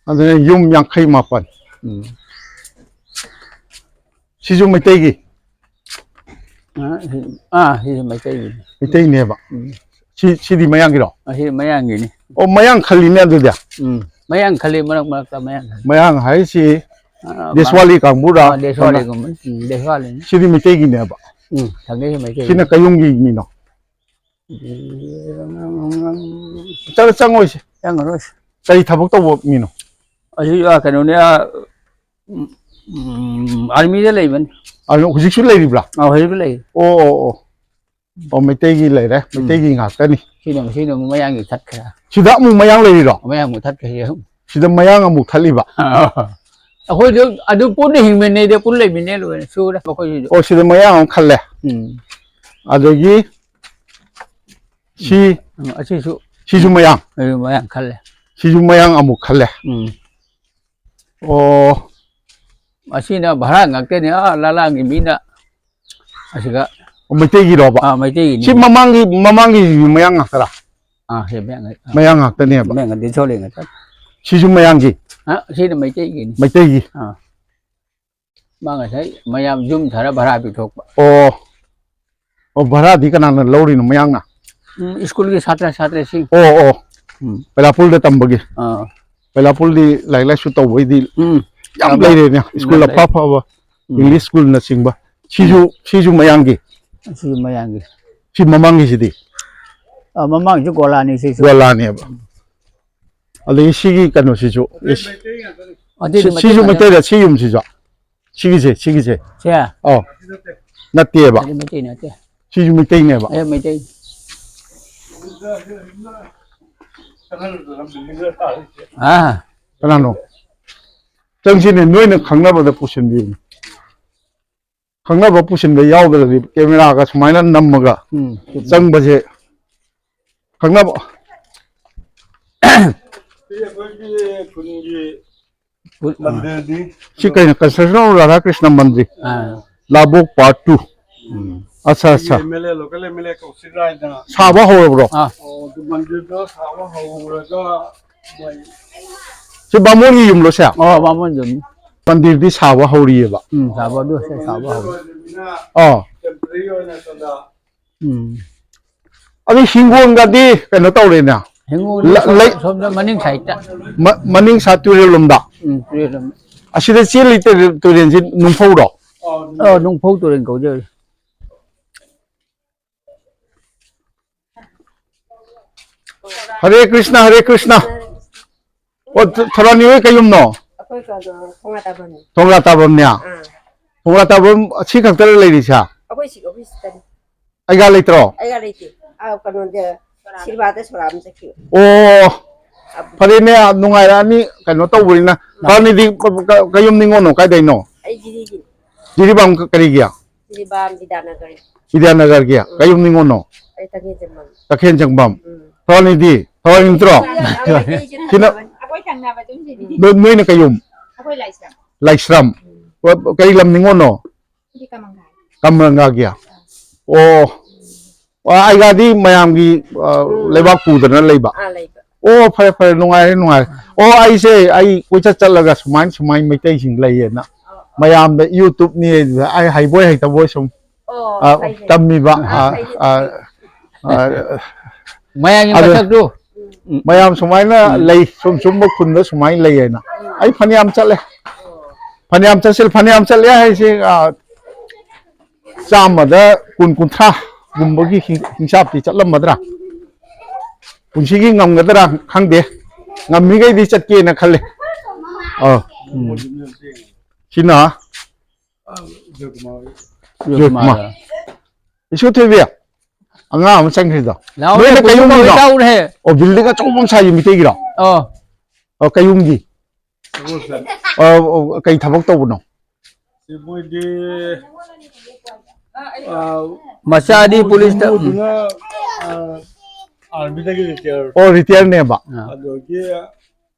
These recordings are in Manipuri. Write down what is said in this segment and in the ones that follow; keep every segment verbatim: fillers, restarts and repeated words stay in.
ꯑꯗꯨꯅ ꯌꯨꯝ ꯌꯥꯡꯈꯩ ꯃꯥꯄꯟ꯫ ꯎꯝ꯫ ꯁꯤꯁꯨ ꯃꯩꯇꯩꯒꯤ? ꯑ, ꯁꯤ, ꯑꯥ, ꯁꯤꯁꯨ ꯃꯩꯇꯩꯒꯤꯅꯤ꯫ ꯃꯩꯇꯩꯅꯦꯕ? ꯎꯝ꯫ ꯁꯤ, ꯁꯤꯗꯤ ꯃꯌꯥꯡꯒꯤꯔꯣ? ꯑ, ꯁꯤ ꯃꯌꯥꯡꯒꯤꯅꯤ꯫ ꯑꯣ, ꯃꯌꯥꯡ ꯈꯜꯂꯤꯅꯦ ꯑꯗꯨꯗꯤ? ꯎꯝ, ꯃꯌꯥꯡ ꯈꯜꯂꯤ, ꯃꯔꯛ ꯃꯔꯛꯇ ꯃꯌꯥꯡ ꯈꯜꯂꯤ꯫ ꯃꯌꯥꯡ ꯍꯥꯏꯁꯤ ꯑ, ꯗꯦꯁꯋꯥꯂꯤ ꯀꯥꯡꯕꯨꯔꯥ? ꯑ, ꯗꯦꯁꯋꯥꯂꯤꯒꯨꯝꯕ꯫ ꯎꯝ, ꯗꯦꯁꯋꯥꯂꯤꯅꯤ꯫ ꯁꯤꯗꯤ ꯃꯩꯇꯩꯒꯤꯅꯦꯕ? ꯎꯝ, ꯁꯥꯒꯩꯁꯤ ꯃꯩꯇꯩꯒꯤ꯫ ꯁꯤꯅ ꯀꯌꯨꯝꯒꯤ ꯃꯤꯅꯣ? ꯆꯪ-, ꯆꯪꯉꯣꯏꯁꯦ꯫ ꯆꯪꯉꯔꯣꯏꯁꯦ꯫ ꯀꯔꯤ ꯊꯕꯛ ꯇꯧꯕ ꯃꯤꯅꯣ? ꯑꯁꯤ, ꯑ, ꯀꯩꯅꯣꯅꯦ, ꯑ, ꯎꯝ, ꯎꯝ, ꯑꯥꯔꯃꯤꯗ ꯂꯩꯕꯅꯤ꯫ ꯑꯥꯔꯃꯤ ꯍꯧꯖꯤꯛꯁꯨ ꯂꯩꯔꯤꯕ꯭ꯔꯥ? ꯑ, ꯍꯧꯖꯤꯛꯁꯨ ꯂꯩ꯫ ꯑꯣ, ꯑꯣ, ꯑꯣ꯫ ꯑꯣ, ꯃꯩꯇꯩꯒꯤ ꯂꯩꯔꯦ꯫ ꯎꯝ꯫ ꯃꯩꯇꯩꯒꯤ ꯉꯥꯛꯇꯅꯤ꯫ ꯁꯤꯅ, ꯁꯤꯅ ꯑꯃꯨꯛ ꯃꯌꯥꯡꯒꯤ ꯊꯠꯈ꯭ꯔꯦ꯫ ꯁꯤꯗ ꯑꯃꯨꯛ ꯃꯌꯥꯡ ꯂꯩꯔꯤꯔꯣ? ꯃꯌꯥꯡ ꯑꯃꯨꯛ ꯊꯠꯈ꯭ꯔꯦ꯫ ꯁꯤꯗ ꯃꯌꯥꯡ ꯑꯃꯨꯛ ꯊꯠꯂꯤꯕ? ꯑꯩꯈꯣꯏꯁꯨ ꯑꯗꯨ ꯄꯨꯟꯅ ꯍꯤꯡꯃꯤꯟꯅꯩꯗ, ꯄꯨꯟꯅ ꯂꯩꯃꯤꯟꯅꯩ ꯂꯣꯏꯅ꯫ ꯁꯨꯔꯦ ꯃꯈꯣꯏꯁꯨ꯫ ꯑꯣ, ꯁꯤꯗ ꯃꯌꯥꯡ ꯑꯃꯨꯛ ꯈꯜꯂꯦ꯫ ꯎꯝ꯫ ꯑꯗꯒꯤ ꯁꯤ, ꯎꯝ, ꯑꯁꯤꯁꯨ ꯁꯤꯁꯨ ꯃꯌꯥꯡ꯫ ꯑꯩ ꯃꯌꯥꯡ ꯈꯜꯂꯦ꯫ ꯁꯤꯁꯨ ꯃꯌꯥꯡ ꯑꯃꯨꯛ ꯈꯜꯂꯦ꯫ ꯎꯝ꯫ ꯑꯣ꯫ ꯑꯁꯤꯅ ꯚꯔꯥ ꯉꯥꯛꯇꯅꯤ꯫ ꯑꯥ, ꯂꯂꯥꯡꯒꯤ ꯃꯤꯅ ꯑꯁꯤꯒ ꯑꯣ, ꯃꯩꯇꯩꯒꯤꯔꯣꯕ? ꯑꯥ, ꯃꯩꯇꯩꯒꯤꯅꯤ꯫ ꯁꯤ ꯃꯃꯥꯡꯒꯤ, ꯃꯃꯥꯡꯒꯤ ꯃꯌꯥꯡ ꯉꯥꯛꯇꯔꯥ? ꯑꯥ, ꯁꯤ ꯃꯌꯥꯡ ꯉꯥꯛ-, ꯑꯥ꯫ ꯃꯌꯥꯡ ꯉꯥꯛꯇꯅꯦꯕ? ꯃꯌꯥꯡ ꯉꯥꯛꯇ ꯁꯣꯜꯂꯤ ꯉꯥꯛꯇ꯫ ꯁꯤꯁꯨ ꯃꯌꯥꯡꯒꯤ? ꯑꯥ, ꯁꯤꯅ ꯃꯩꯇꯩꯒꯤꯅꯤ꯫ ꯃꯩꯇꯩꯒꯤ? ꯑꯥ꯫ ꯃꯥ ꯉꯁꯥꯏ ꯃꯌꯥꯝ ꯌꯨꯝ ꯁꯥꯔ ꯚꯔꯥ ꯄꯤꯊꯣꯛꯄ꯫ ꯑꯣ꯫ ꯑꯣ, ꯚꯔꯥꯗꯤ ꯀꯅꯥꯅ ꯂꯧꯔꯤꯅꯣ, ꯃꯌꯥꯡꯅ? ꯎꯝ, ꯁ꯭ꯀꯨꯜꯒꯤ ꯁꯥꯇ꯭ꯔ ꯁꯥꯇ꯭ꯔꯤꯁꯤꯡ꯫ ꯑꯣ, ꯑꯣ꯫ ꯎꯝ꯫ ꯕꯩꯂꯥꯄꯨꯜꯗ ꯇꯝꯕꯒꯤ? ꯑꯥ꯫ ꯕꯩꯂꯥꯄꯨꯜꯗꯤ ꯂꯥꯏꯔꯤꯛ ꯂꯥꯏꯁꯨ ꯇꯧꯕꯩꯗꯤ ꯎꯝ꯫ ꯌꯥꯝ ꯌꯥꯝ ꯂꯩꯔꯦꯅꯦ, ꯎꯝ, ꯁ꯭ꯀꯨꯜ ꯌꯥꯝ ꯂꯩ꯫ ꯑꯐ ꯑꯐꯕ, ꯎꯝ꯫ ꯏꯪꯂꯤꯁ ꯁ꯭ꯀꯨꯜꯅꯆꯤꯡꯕ꯫ ꯁꯤꯁꯨ, ꯎꯝ꯫ ꯁꯤꯁꯨ ꯃꯌꯥꯡꯒꯤ? ꯁꯤꯁꯨ ꯃꯌꯥꯡꯒꯤ꯫ ꯁꯤ ꯃꯃꯥꯡꯒꯤꯁꯤꯗꯤ? ꯑꯥ, ꯃꯃꯥꯡꯁꯤ ꯒꯣꯂꯥꯅꯤ ꯁꯤꯁꯨ꯫ ꯒꯣꯂꯥꯅꯦꯕ꯫ ꯑꯗꯒꯤ ꯁꯤꯒꯤ ꯀꯩꯅꯣꯁꯤꯁꯨ, ꯑꯦ, ꯁꯤ-, ꯑꯗꯨꯗꯤ ꯁꯤ-, ꯃꯩꯇꯩ ꯁꯤꯁꯨ ꯉꯥꯛꯇꯅꯤ꯫ ꯃꯩꯇꯩꯔ, ꯁꯤ ꯌꯨꯝꯁꯤꯁꯨ? ꯁꯤꯒꯤꯁꯦ, ꯁꯤꯒꯤꯁꯦ꯫ ꯁꯦ? ꯑꯧ꯫ ꯅꯠꯇꯦꯕ꯫ ꯑꯗꯨ ꯃꯩꯇꯩ ꯅꯠꯇꯦ꯫ ꯁꯤꯁꯨ ꯃꯩꯇꯩꯅꯦꯕ꯫ ꯑꯦ, ꯃꯩꯇꯩ꯫ ꯑꯥ꯫ ꯀꯅꯥꯅꯣ? ꯆꯪꯁꯤꯅꯦ, ꯅꯣꯏꯅ ꯈꯪꯅꯕꯗ ꯄꯨꯁꯤꯟꯕꯤꯌꯨꯅꯦ꯫ ꯈꯪꯅꯕ ꯄꯨꯁꯤꯟꯕ ꯌꯥꯎꯗ꯭ꯔꯗꯤ ꯀꯦꯃꯦꯔꯥꯒ ꯁꯨꯃꯥꯏꯅ ꯅꯝꯃꯒ ꯎꯝ, ꯆꯨꯝꯃꯤ꯫ ꯆꯪꯕꯁꯦ ꯈꯪꯅꯕ꯫ ꯁꯤ ꯑꯩꯈꯣꯏꯒꯤ ꯈꯨꯟꯒꯤ ꯁꯤ ꯀꯩꯅꯣ? Construction of Radha Krishna Mandir, ah. ꯂꯥꯕꯣꯛ part two꯫ ꯎꯝ꯫ ꯑꯠꯆꯥ, ꯑꯠꯆꯥ꯫ M L A, local M L A Kaushik ꯔꯥꯏꯅ꯫ ꯁꯥꯕ ꯍꯧꯔꯕ꯭ꯔꯣ? ꯑꯥ꯫ ꯑꯣ, ꯑꯗꯨ ꯃꯟꯗꯤꯔꯗꯣ ꯁꯥꯕ ꯍꯧꯔꯒ ꯃꯣꯏ ꯁꯤ ꯕꯥꯃꯣꯟꯒꯤ ꯌꯨꯝꯂꯣ ꯁꯦ? ꯑꯣ, ꯕꯥꯃꯣꯟ ꯌꯨꯝꯅꯤ꯫ ꯃꯟꯗꯤꯔꯗꯤ ꯁꯥꯕ ꯍꯧꯔꯤꯑꯕ꯫ ꯎꯝ, ꯁꯥꯕ ꯑꯗꯨ ꯁꯦ ꯁꯥꯕ ꯍꯧꯔꯤ꯫ ꯑꯥ꯫ ꯇꯦꯝꯄꯔꯦꯔꯤ ꯑꯣꯏꯅ ꯁꯣꯝꯗ ꯎꯝ꯫ ꯑꯗꯨ ꯍꯤꯡꯒꯣꯜꯒꯗꯤ ꯀꯩꯅꯣ ꯇꯧꯔꯦꯅꯦ? ꯍꯤꯡꯒꯣꯜꯗꯤ ꯂ-, ꯁꯣꯝ-, ꯂꯩ-, ꯁꯣꯝꯗ ꯃꯅꯤꯡ ꯁꯥꯏꯠꯇ꯫ ꯃ-, ꯃꯅꯤꯡ ꯁꯥꯏꯠ ꯇꯨꯔꯦꯜ ꯂꯣꯝꯗ? ꯎꯝ, ꯇꯨꯔꯦꯜ ꯂꯣꯝꯗ꯫ ꯑꯁꯤꯗ ꯆꯦꯜꯂꯤ ꯇꯨꯔꯦꯜ-, ꯇꯨꯔꯦꯜꯁꯤ ꯅꯨꯡꯐꯧꯔꯣ? ꯑ, ꯅꯨꯡꯐꯧ ꯇꯨꯔꯦꯜ ꯀꯧꯖꯕꯅꯤ꯫ ꯍꯔꯦ ꯀ꯭ꯔꯤꯁꯅ, ꯍꯔꯦ ꯀ꯭ꯔꯤꯁꯅ꯫ ꯑꯣ, ꯊ-, ꯊꯧꯔꯥꯅꯤ ꯍꯣꯏ ꯀꯩ ꯌꯨꯝꯅꯣ? ꯑꯩꯈꯣꯏ ꯀꯩꯅꯣ, ꯊꯣꯡꯒꯥ ꯇꯥꯕꯝꯅꯤ꯫ ꯊꯣꯡꯒꯥ ꯇꯥꯕꯝꯅꯦ? ꯑꯥ꯫ ꯊꯣꯡꯒꯥ ꯇꯥꯕꯝ ꯑꯁꯤ ꯈꯛꯇꯔ ꯂꯩꯔꯤꯁꯦ? ꯑꯩꯈꯣꯏ ꯁꯤ, ꯑꯩꯈꯣꯏ ꯁꯤꯗꯅꯤ꯫ ꯑꯩꯒ ꯂꯩꯇ꯭ꯔꯣ? ꯑꯩꯒ ꯂꯩꯇꯦ꯫ ꯑꯥ, ꯀꯩꯅꯣꯗ, ꯁꯤꯜꯚꯥꯗ ꯁꯣꯔꯥ ꯑꯃ ꯆꯠꯈꯤꯕ꯫ ꯑꯣ, ꯐꯔꯦꯅꯦ, ꯅꯨꯡꯉꯥꯏꯔꯛꯑꯅꯤ ꯀꯩꯅꯣ ꯇꯧꯕꯅꯤꯅ꯫ ꯊꯧꯔꯥꯅꯤꯗꯤ ꯀ-, ꯀ-, ꯀꯩ ꯌꯨꯝ ꯅꯤꯉꯣꯜꯅꯣ, ꯀꯥꯏꯗꯩꯅꯣ? ꯑꯩ ꯖꯤꯔꯤꯒꯤꯅꯤ꯫ ꯖꯤꯔꯤꯕꯥꯝ ꯀ-, ꯀꯔꯤꯒꯤ? ꯖꯤꯔꯤꯕꯥꯝ ꯕꯤꯗ꯭ꯌꯥꯅꯒꯔ꯫ ꯕꯤꯗ꯭ꯌꯥꯅꯒꯔꯒꯤ? ꯎꯝ꯫ ꯀꯩ ꯌꯨꯝ ꯅꯤꯉꯣꯜꯅꯣ? ꯑꯩ ꯇꯈꯦꯜ ꯆꯪꯐꯝ꯫ ꯇꯈꯦꯜ ꯆꯪꯐꯝ꯫ ꯎꯝ꯫ ꯊꯧꯔꯥꯅꯤꯗꯤ? ꯊꯧꯔꯥꯅꯤ ꯅꯠꯇ꯭ꯔꯣ? ꯌꯥꯎꯔꯦ, ꯑꯩꯁꯨ ꯁꯤꯅ ꯊꯪꯅꯕꯅꯤ꯫ ꯑꯩꯈꯣꯏ ꯊꯪꯅꯕ ꯌꯨꯝꯁꯤꯅꯤ꯫ ꯅꯣꯏ, ꯅꯣꯏꯅ ꯀꯩ ꯌꯨꯝ? ꯑꯩꯈꯣꯏ ꯂꯥꯏꯁ꯭ꯔꯝ꯫ ꯂꯥꯏꯁ꯭ꯔꯝ꯫ ꯎꯝ꯫ ꯀ-, ꯀꯔꯤ ꯂꯝ ꯅꯤꯉꯣꯜꯅꯣ? ꯁꯤꯗꯤ ꯀꯃꯟ ꯒꯥꯔ꯫ ꯀꯃꯟ ꯒꯥꯔꯒꯤ? ꯑꯣ꯫ ꯑꯣ, ꯑꯩꯒꯥꯗꯤ ꯃꯌꯥꯝꯒꯤ, ꯑ, ꯎꯝ꯫ ꯂꯩꯕꯥꯛ ꯄꯨꯗꯅ ꯂꯩꯕ꯫ ꯑꯥ, ꯂꯩꯕ꯫ ꯑꯣ, ꯐꯔꯦ, ꯐꯔꯦ, ꯅꯨꯡꯉꯥꯏꯔꯦ, ꯅꯨꯡꯉꯥꯏꯔꯦ꯫ ꯑꯣ, ꯑꯩꯁꯦ, ꯑꯩ ꯀꯣꯏꯆꯠ ꯆꯠꯂꯒ ꯁꯨꯃꯥꯏ, ꯁꯨꯃꯥꯏ ꯃꯩꯇꯩꯁꯤꯡ ꯂꯩꯌꯦꯅ ꯑꯣ꯫ ꯃꯌꯥꯝꯗ YouTubeꯅꯤ ꯑꯩ ꯍꯩꯕꯣꯏ ꯍꯩꯇꯕꯣꯏ ꯁꯨꯝ, ꯑꯣ, ꯑ, ꯐꯩ, ꯐꯩ꯫ ꯇꯝꯃꯤꯕ, ꯑꯥ, ꯑ, ꯐꯩ, ꯑ, ꯐꯩ꯫ ꯑ, ꯃꯌꯥꯝꯒꯤ ꯑꯗꯨ ꯃꯁꯛꯇꯨ꯫ ꯎꯝ꯫ ꯃꯌꯥꯝ ꯁꯨꯃꯥꯏꯅ ꯎꯝ꯫ ꯂꯩ, ꯁꯨꯝ ꯁꯨꯝꯕ ꯈꯨꯟꯗ ꯁꯨꯃꯥꯏꯅ ꯂꯩꯌꯦꯅ꯫ ꯎꯝ꯫ ꯑꯩ ꯐꯅꯌꯥꯝ ꯆꯠꯂꯦ꯫ ꯑꯣ꯫ ꯐꯅꯌꯥꯝ ꯆꯠꯁꯤꯜ-, ꯐꯅꯌꯥꯝ ꯆꯠꯂꯦ ꯍꯥꯏꯁꯦ, ꯑ, ꯆꯥꯝꯃꯗ ꯀꯨꯟ, ꯀꯨꯟꯊ꯭ꯔꯥꯒꯨꯝꯕꯒꯤ ꯍꯤꯡ-, ꯍꯤꯡꯁꯥꯞꯇꯤ ꯆꯠꯂꯝꯃꯗ꯭ꯔꯥ? ꯄꯨꯟꯁꯤꯒꯤ ꯉꯝꯒꯗ꯭ꯔꯥ ꯈꯪꯗꯦ꯫ ꯉꯝꯃꯤꯈꯩꯗꯤ ꯆꯠꯀꯦꯅ ꯈꯜꯂꯦ꯫ ꯑ, ꯎꯝ꯫ ꯁꯤꯅ ꯖꯣꯏꯀꯨꯃꯥꯔ꯫ ꯏꯁꯨ ꯊꯣꯏꯕꯤ, ꯑꯉꯥꯡ ꯑꯃ ꯆꯪꯈ꯭ꯔꯤꯗꯣ꯫ ꯂꯥꯎꯅꯦ, ꯅꯣꯏꯅ ꯀꯩ ꯀꯨꯝꯕ ꯌꯨꯝꯒꯤꯅꯣ? ꯂꯥꯎꯅꯦ꯫ ꯑꯣ, building ꯑꯆꯧꯕ ꯑꯃ ꯁꯥꯏꯌꯦ ꯃꯤꯇꯩꯒꯤꯔꯣ? ꯑꯣ꯫ ꯑꯣ, ꯀꯩ ꯌꯨꯝꯒꯤ? ꯁꯒꯣꯜꯁꯦ꯫ ꯑꯣ, ꯑꯣ, ꯀꯩ ꯊꯕꯛ ꯇꯧꯕꯅꯣ? ꯁꯤ ꯃꯣꯏꯗꯤ, ꯑ, ꯃꯆꯥꯗꯤ ꯄꯨꯂꯤꯁꯇ, ꯎꯝ꯫ ꯃꯣꯏꯗꯨꯅ, ꯑ, ꯑꯥꯔꯃꯤꯗꯒꯤ ꯔꯤꯇꯥꯌꯔ꯫ ꯑꯣ, ꯔꯤꯇꯥꯌꯔꯅꯦꯕ? ꯑꯥ꯫ ꯑꯗꯨꯗꯒꯤ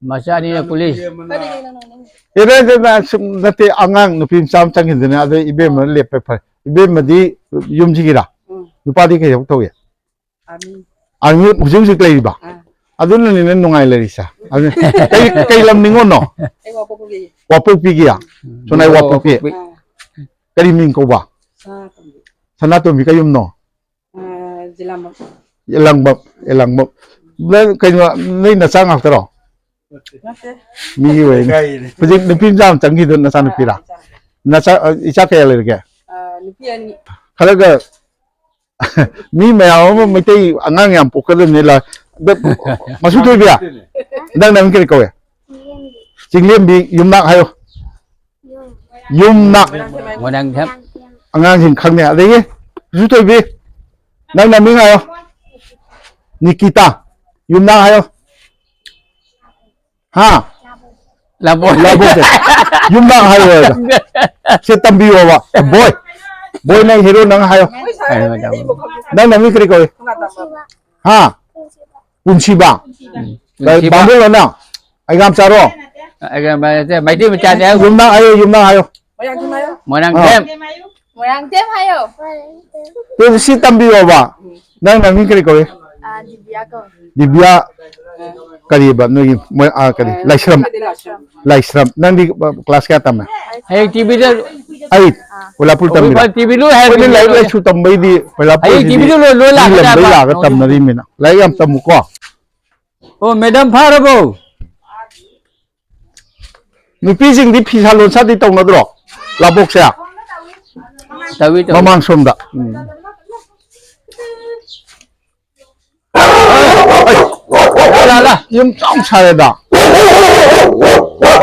ꯃꯆꯥꯅꯤꯅ ꯄꯨꯂꯤꯁ꯫ ꯑꯦ, ꯅꯠꯇꯦ, ꯅꯠꯇꯦ, ꯁꯨꯝ ꯅꯠꯇꯦ, ꯑꯉꯥꯡ ꯅꯨꯄꯤ ꯃꯆꯥ ꯑꯃ ꯆꯪꯈꯤꯗꯨꯅ ꯑꯗꯩ ꯏꯕꯦꯝꯃ ꯂꯦꯞꯄꯦ꯫ ꯐꯔꯦ, ꯏꯕꯦꯝꯃꯗꯤ ꯌꯨꯝꯁꯤꯒꯤꯔꯥ? ꯅꯨꯄꯥꯗꯤ ꯀꯩ ꯊꯕꯛ ꯇꯧꯏ? ꯑꯥꯔꯃꯤ ꯍꯧꯖꯤꯛ ꯍꯧꯖꯤꯛ ꯂꯩꯔꯤꯕ? ꯑꯗꯨꯅꯅꯤꯅ ꯅꯨꯡꯉꯥꯏ ꯂꯩꯔꯤꯁꯦ꯫ ꯑꯗꯨ ꯀꯩ, ꯀꯩ ꯂꯝ ꯅꯤꯉꯣꯜꯅꯣ? ꯋꯥꯄꯣꯛꯄꯤꯒꯤꯌꯥ? ꯁꯣꯅꯥꯏ ꯋꯥꯄꯣꯛꯄꯤ꯫ ꯀꯔꯤ ꯃꯤꯡ ꯀꯧꯕ? ꯁꯅꯥꯇꯣꯝꯕꯤ꯫ ꯀꯩ ꯌꯨꯝꯅꯣ? ꯌꯦꯂꯥꯡꯕꯝ꯫ ꯌꯦꯂꯥꯡꯕꯝ꯫ ꯅꯪ ꯀꯩꯅꯣ, ꯅꯣꯏ ꯅꯆꯥ ꯉꯥꯛꯇꯔꯣ? ꯃꯤꯒꯤ ꯑꯣꯏꯅꯤ꯫ ꯍꯧꯖꯤꯛ ꯅꯨꯄꯤ ꯃꯆꯥ ꯑꯃ ꯆꯪꯈꯤꯗꯣ ꯅꯆꯥ ꯅꯨꯄꯤꯔꯥ? ꯅꯆꯥ, ꯏꯆꯥ ꯀꯌꯥ ꯂꯩꯔꯒꯦ? ꯅꯨꯄꯤ ꯑꯅꯤ꯫ ꯈꯔꯒ ꯃꯤ ꯃꯌꯥꯝ ꯑꯃ ꯃꯩꯇꯩ ꯑꯉꯥꯡ ꯌꯥꯝ ꯄꯣꯛꯀꯗꯕꯅꯤ꯫ ꯂ-, ꯑꯗ, ꯃꯁꯨ ꯊꯣꯏꯕꯤ, ꯅꯪ ꯅꯃꯤꯡ ꯀꯔꯤ ꯀꯧꯋꯦ? ꯆꯤꯡꯂꯦꯝꯕꯤ꯫ ꯌꯨꯝꯅꯥꯛ ꯍꯥꯏꯌꯣ꯫ ꯌꯨꯝꯅꯥꯛ꯫ ꯃꯣꯏꯔꯥꯡꯊꯦꯝ꯫ ꯑꯉꯥꯡꯁꯤꯡ ꯈꯪꯅꯤ꯫ ꯑꯗꯒꯤ ꯃꯁꯨ ꯊꯣꯏꯕꯤ, ꯅꯪ ꯅꯃꯤꯡ ꯍꯥꯏꯌꯣ꯫ ꯅꯤꯀꯤꯇꯥ꯫ ꯌꯨꯝꯅꯥꯛ ꯍꯥꯏꯌꯣ꯫ ꯍꯥ? ꯂꯥꯕꯣꯏ꯫ ꯂꯥꯕꯣꯏꯁꯦ꯫ ꯌꯨꯝꯅꯥꯛ ꯍꯥꯏꯔꯣꯏꯕ꯫ ꯁꯦ ꯇꯝꯕꯤꯌꯣꯕ꯫ ꯕꯣꯏ꯫ ꯕꯣꯏ, ꯅꯪ ꯍꯦꯔꯣ ꯅꯪ ꯍꯥꯏꯌꯣ꯫ ꯅꯪ ꯅꯃꯤꯡ ꯀꯔꯤ ꯀꯧꯏ? ꯍꯥ? ꯄꯨꯟꯁꯤꯕ꯫ ꯄꯨꯟꯁꯤꯕ꯫ ꯕꯥꯃꯣꯟꯂꯣ ꯅꯪ? ꯑꯩꯒꯥꯝ ꯆꯥꯔꯣ? ꯃꯩꯇꯩ ꯃꯆꯥꯅꯦ ꯍꯥꯏꯌꯨ꯫ ꯌꯨꯝꯅꯥꯛ ꯍꯥꯏꯌꯣ, ꯌꯨꯝꯅꯥꯛ ꯍꯥꯏꯌꯣ꯫ ꯃꯣꯏꯔꯥꯡꯊꯦꯝ꯫ ꯃꯣꯏꯔꯥꯡꯊꯦꯝ ꯍꯥꯏꯌꯣ꯫ ꯑꯗꯨ ꯁꯤ ꯇꯝꯕꯤꯌꯣꯕ꯫ ꯅꯪ ꯅꯃꯤꯡ ꯀꯔꯤ ꯀꯧꯏ? ꯑꯥ, ꯗꯤꯕꯤꯌꯥ ꯀꯧꯏ꯫ ꯗꯤꯕꯤꯌꯥ ꯀꯔꯤꯕ ꯅꯣꯏꯒꯤ ꯃꯣꯏ, ꯑꯥ, ꯀꯔꯤ? ꯂꯥꯏꯁ꯭ꯔꯝ꯫ ꯂꯥꯏꯁ꯭ꯔꯝ꯫ ꯅꯪꯗꯤ class ꯀꯌꯥ ꯇꯝꯃꯦ? ꯍꯌꯦꯡ ꯇꯤꯚꯤꯗ Eight꯫ ꯀꯣꯏꯂꯥꯄꯨꯔ ꯇꯝꯃꯤꯔꯣ? ꯇꯤꯚꯤꯗ ꯍꯥꯏꯕ ꯑꯩꯈꯣꯏꯗꯤ ꯂꯥꯏꯔꯤꯛ ꯂꯥꯏꯁꯨ ꯇꯝꯕꯩꯗꯤ ꯀꯣꯏꯂꯥꯄꯨꯔꯁꯤꯗꯤ ꯍꯌꯦꯡ ꯇꯤꯚꯤꯗ ꯂꯣꯏ, ꯂꯣꯏ ꯃꯤ ꯂꯝꯗꯩ ꯂꯥꯛꯀꯗꯕ꯫ ꯂꯥꯛꯑꯒ ꯇꯝꯅꯔꯤꯃꯤꯅ꯫ ꯂꯥꯏꯔꯤꯛ ꯌꯥꯝ ꯇꯝꯃꯨꯀꯣ꯫ ꯑꯣ, ꯃꯦꯗꯥꯝ ꯐꯥꯔꯕꯣ? ꯅꯨꯄꯤꯁꯤꯡꯗꯤ ꯐꯤꯁꯥ ꯂꯣꯟꯁꯥꯗꯤ ꯇꯧꯅꯗ꯭ꯔꯣ? ꯂꯥꯕꯣꯛꯁꯦ? ꯇꯧꯏ, ꯇꯧꯏ꯫ ꯃꯃꯥꯡ ꯁꯣꯝꯗ꯫ ꯎꯝ꯫ ꯂꯥ, ꯂꯥ, ꯂꯥ꯫ ꯌꯨꯝ ꯆꯥꯎ ꯁꯥꯔꯦꯗ꯫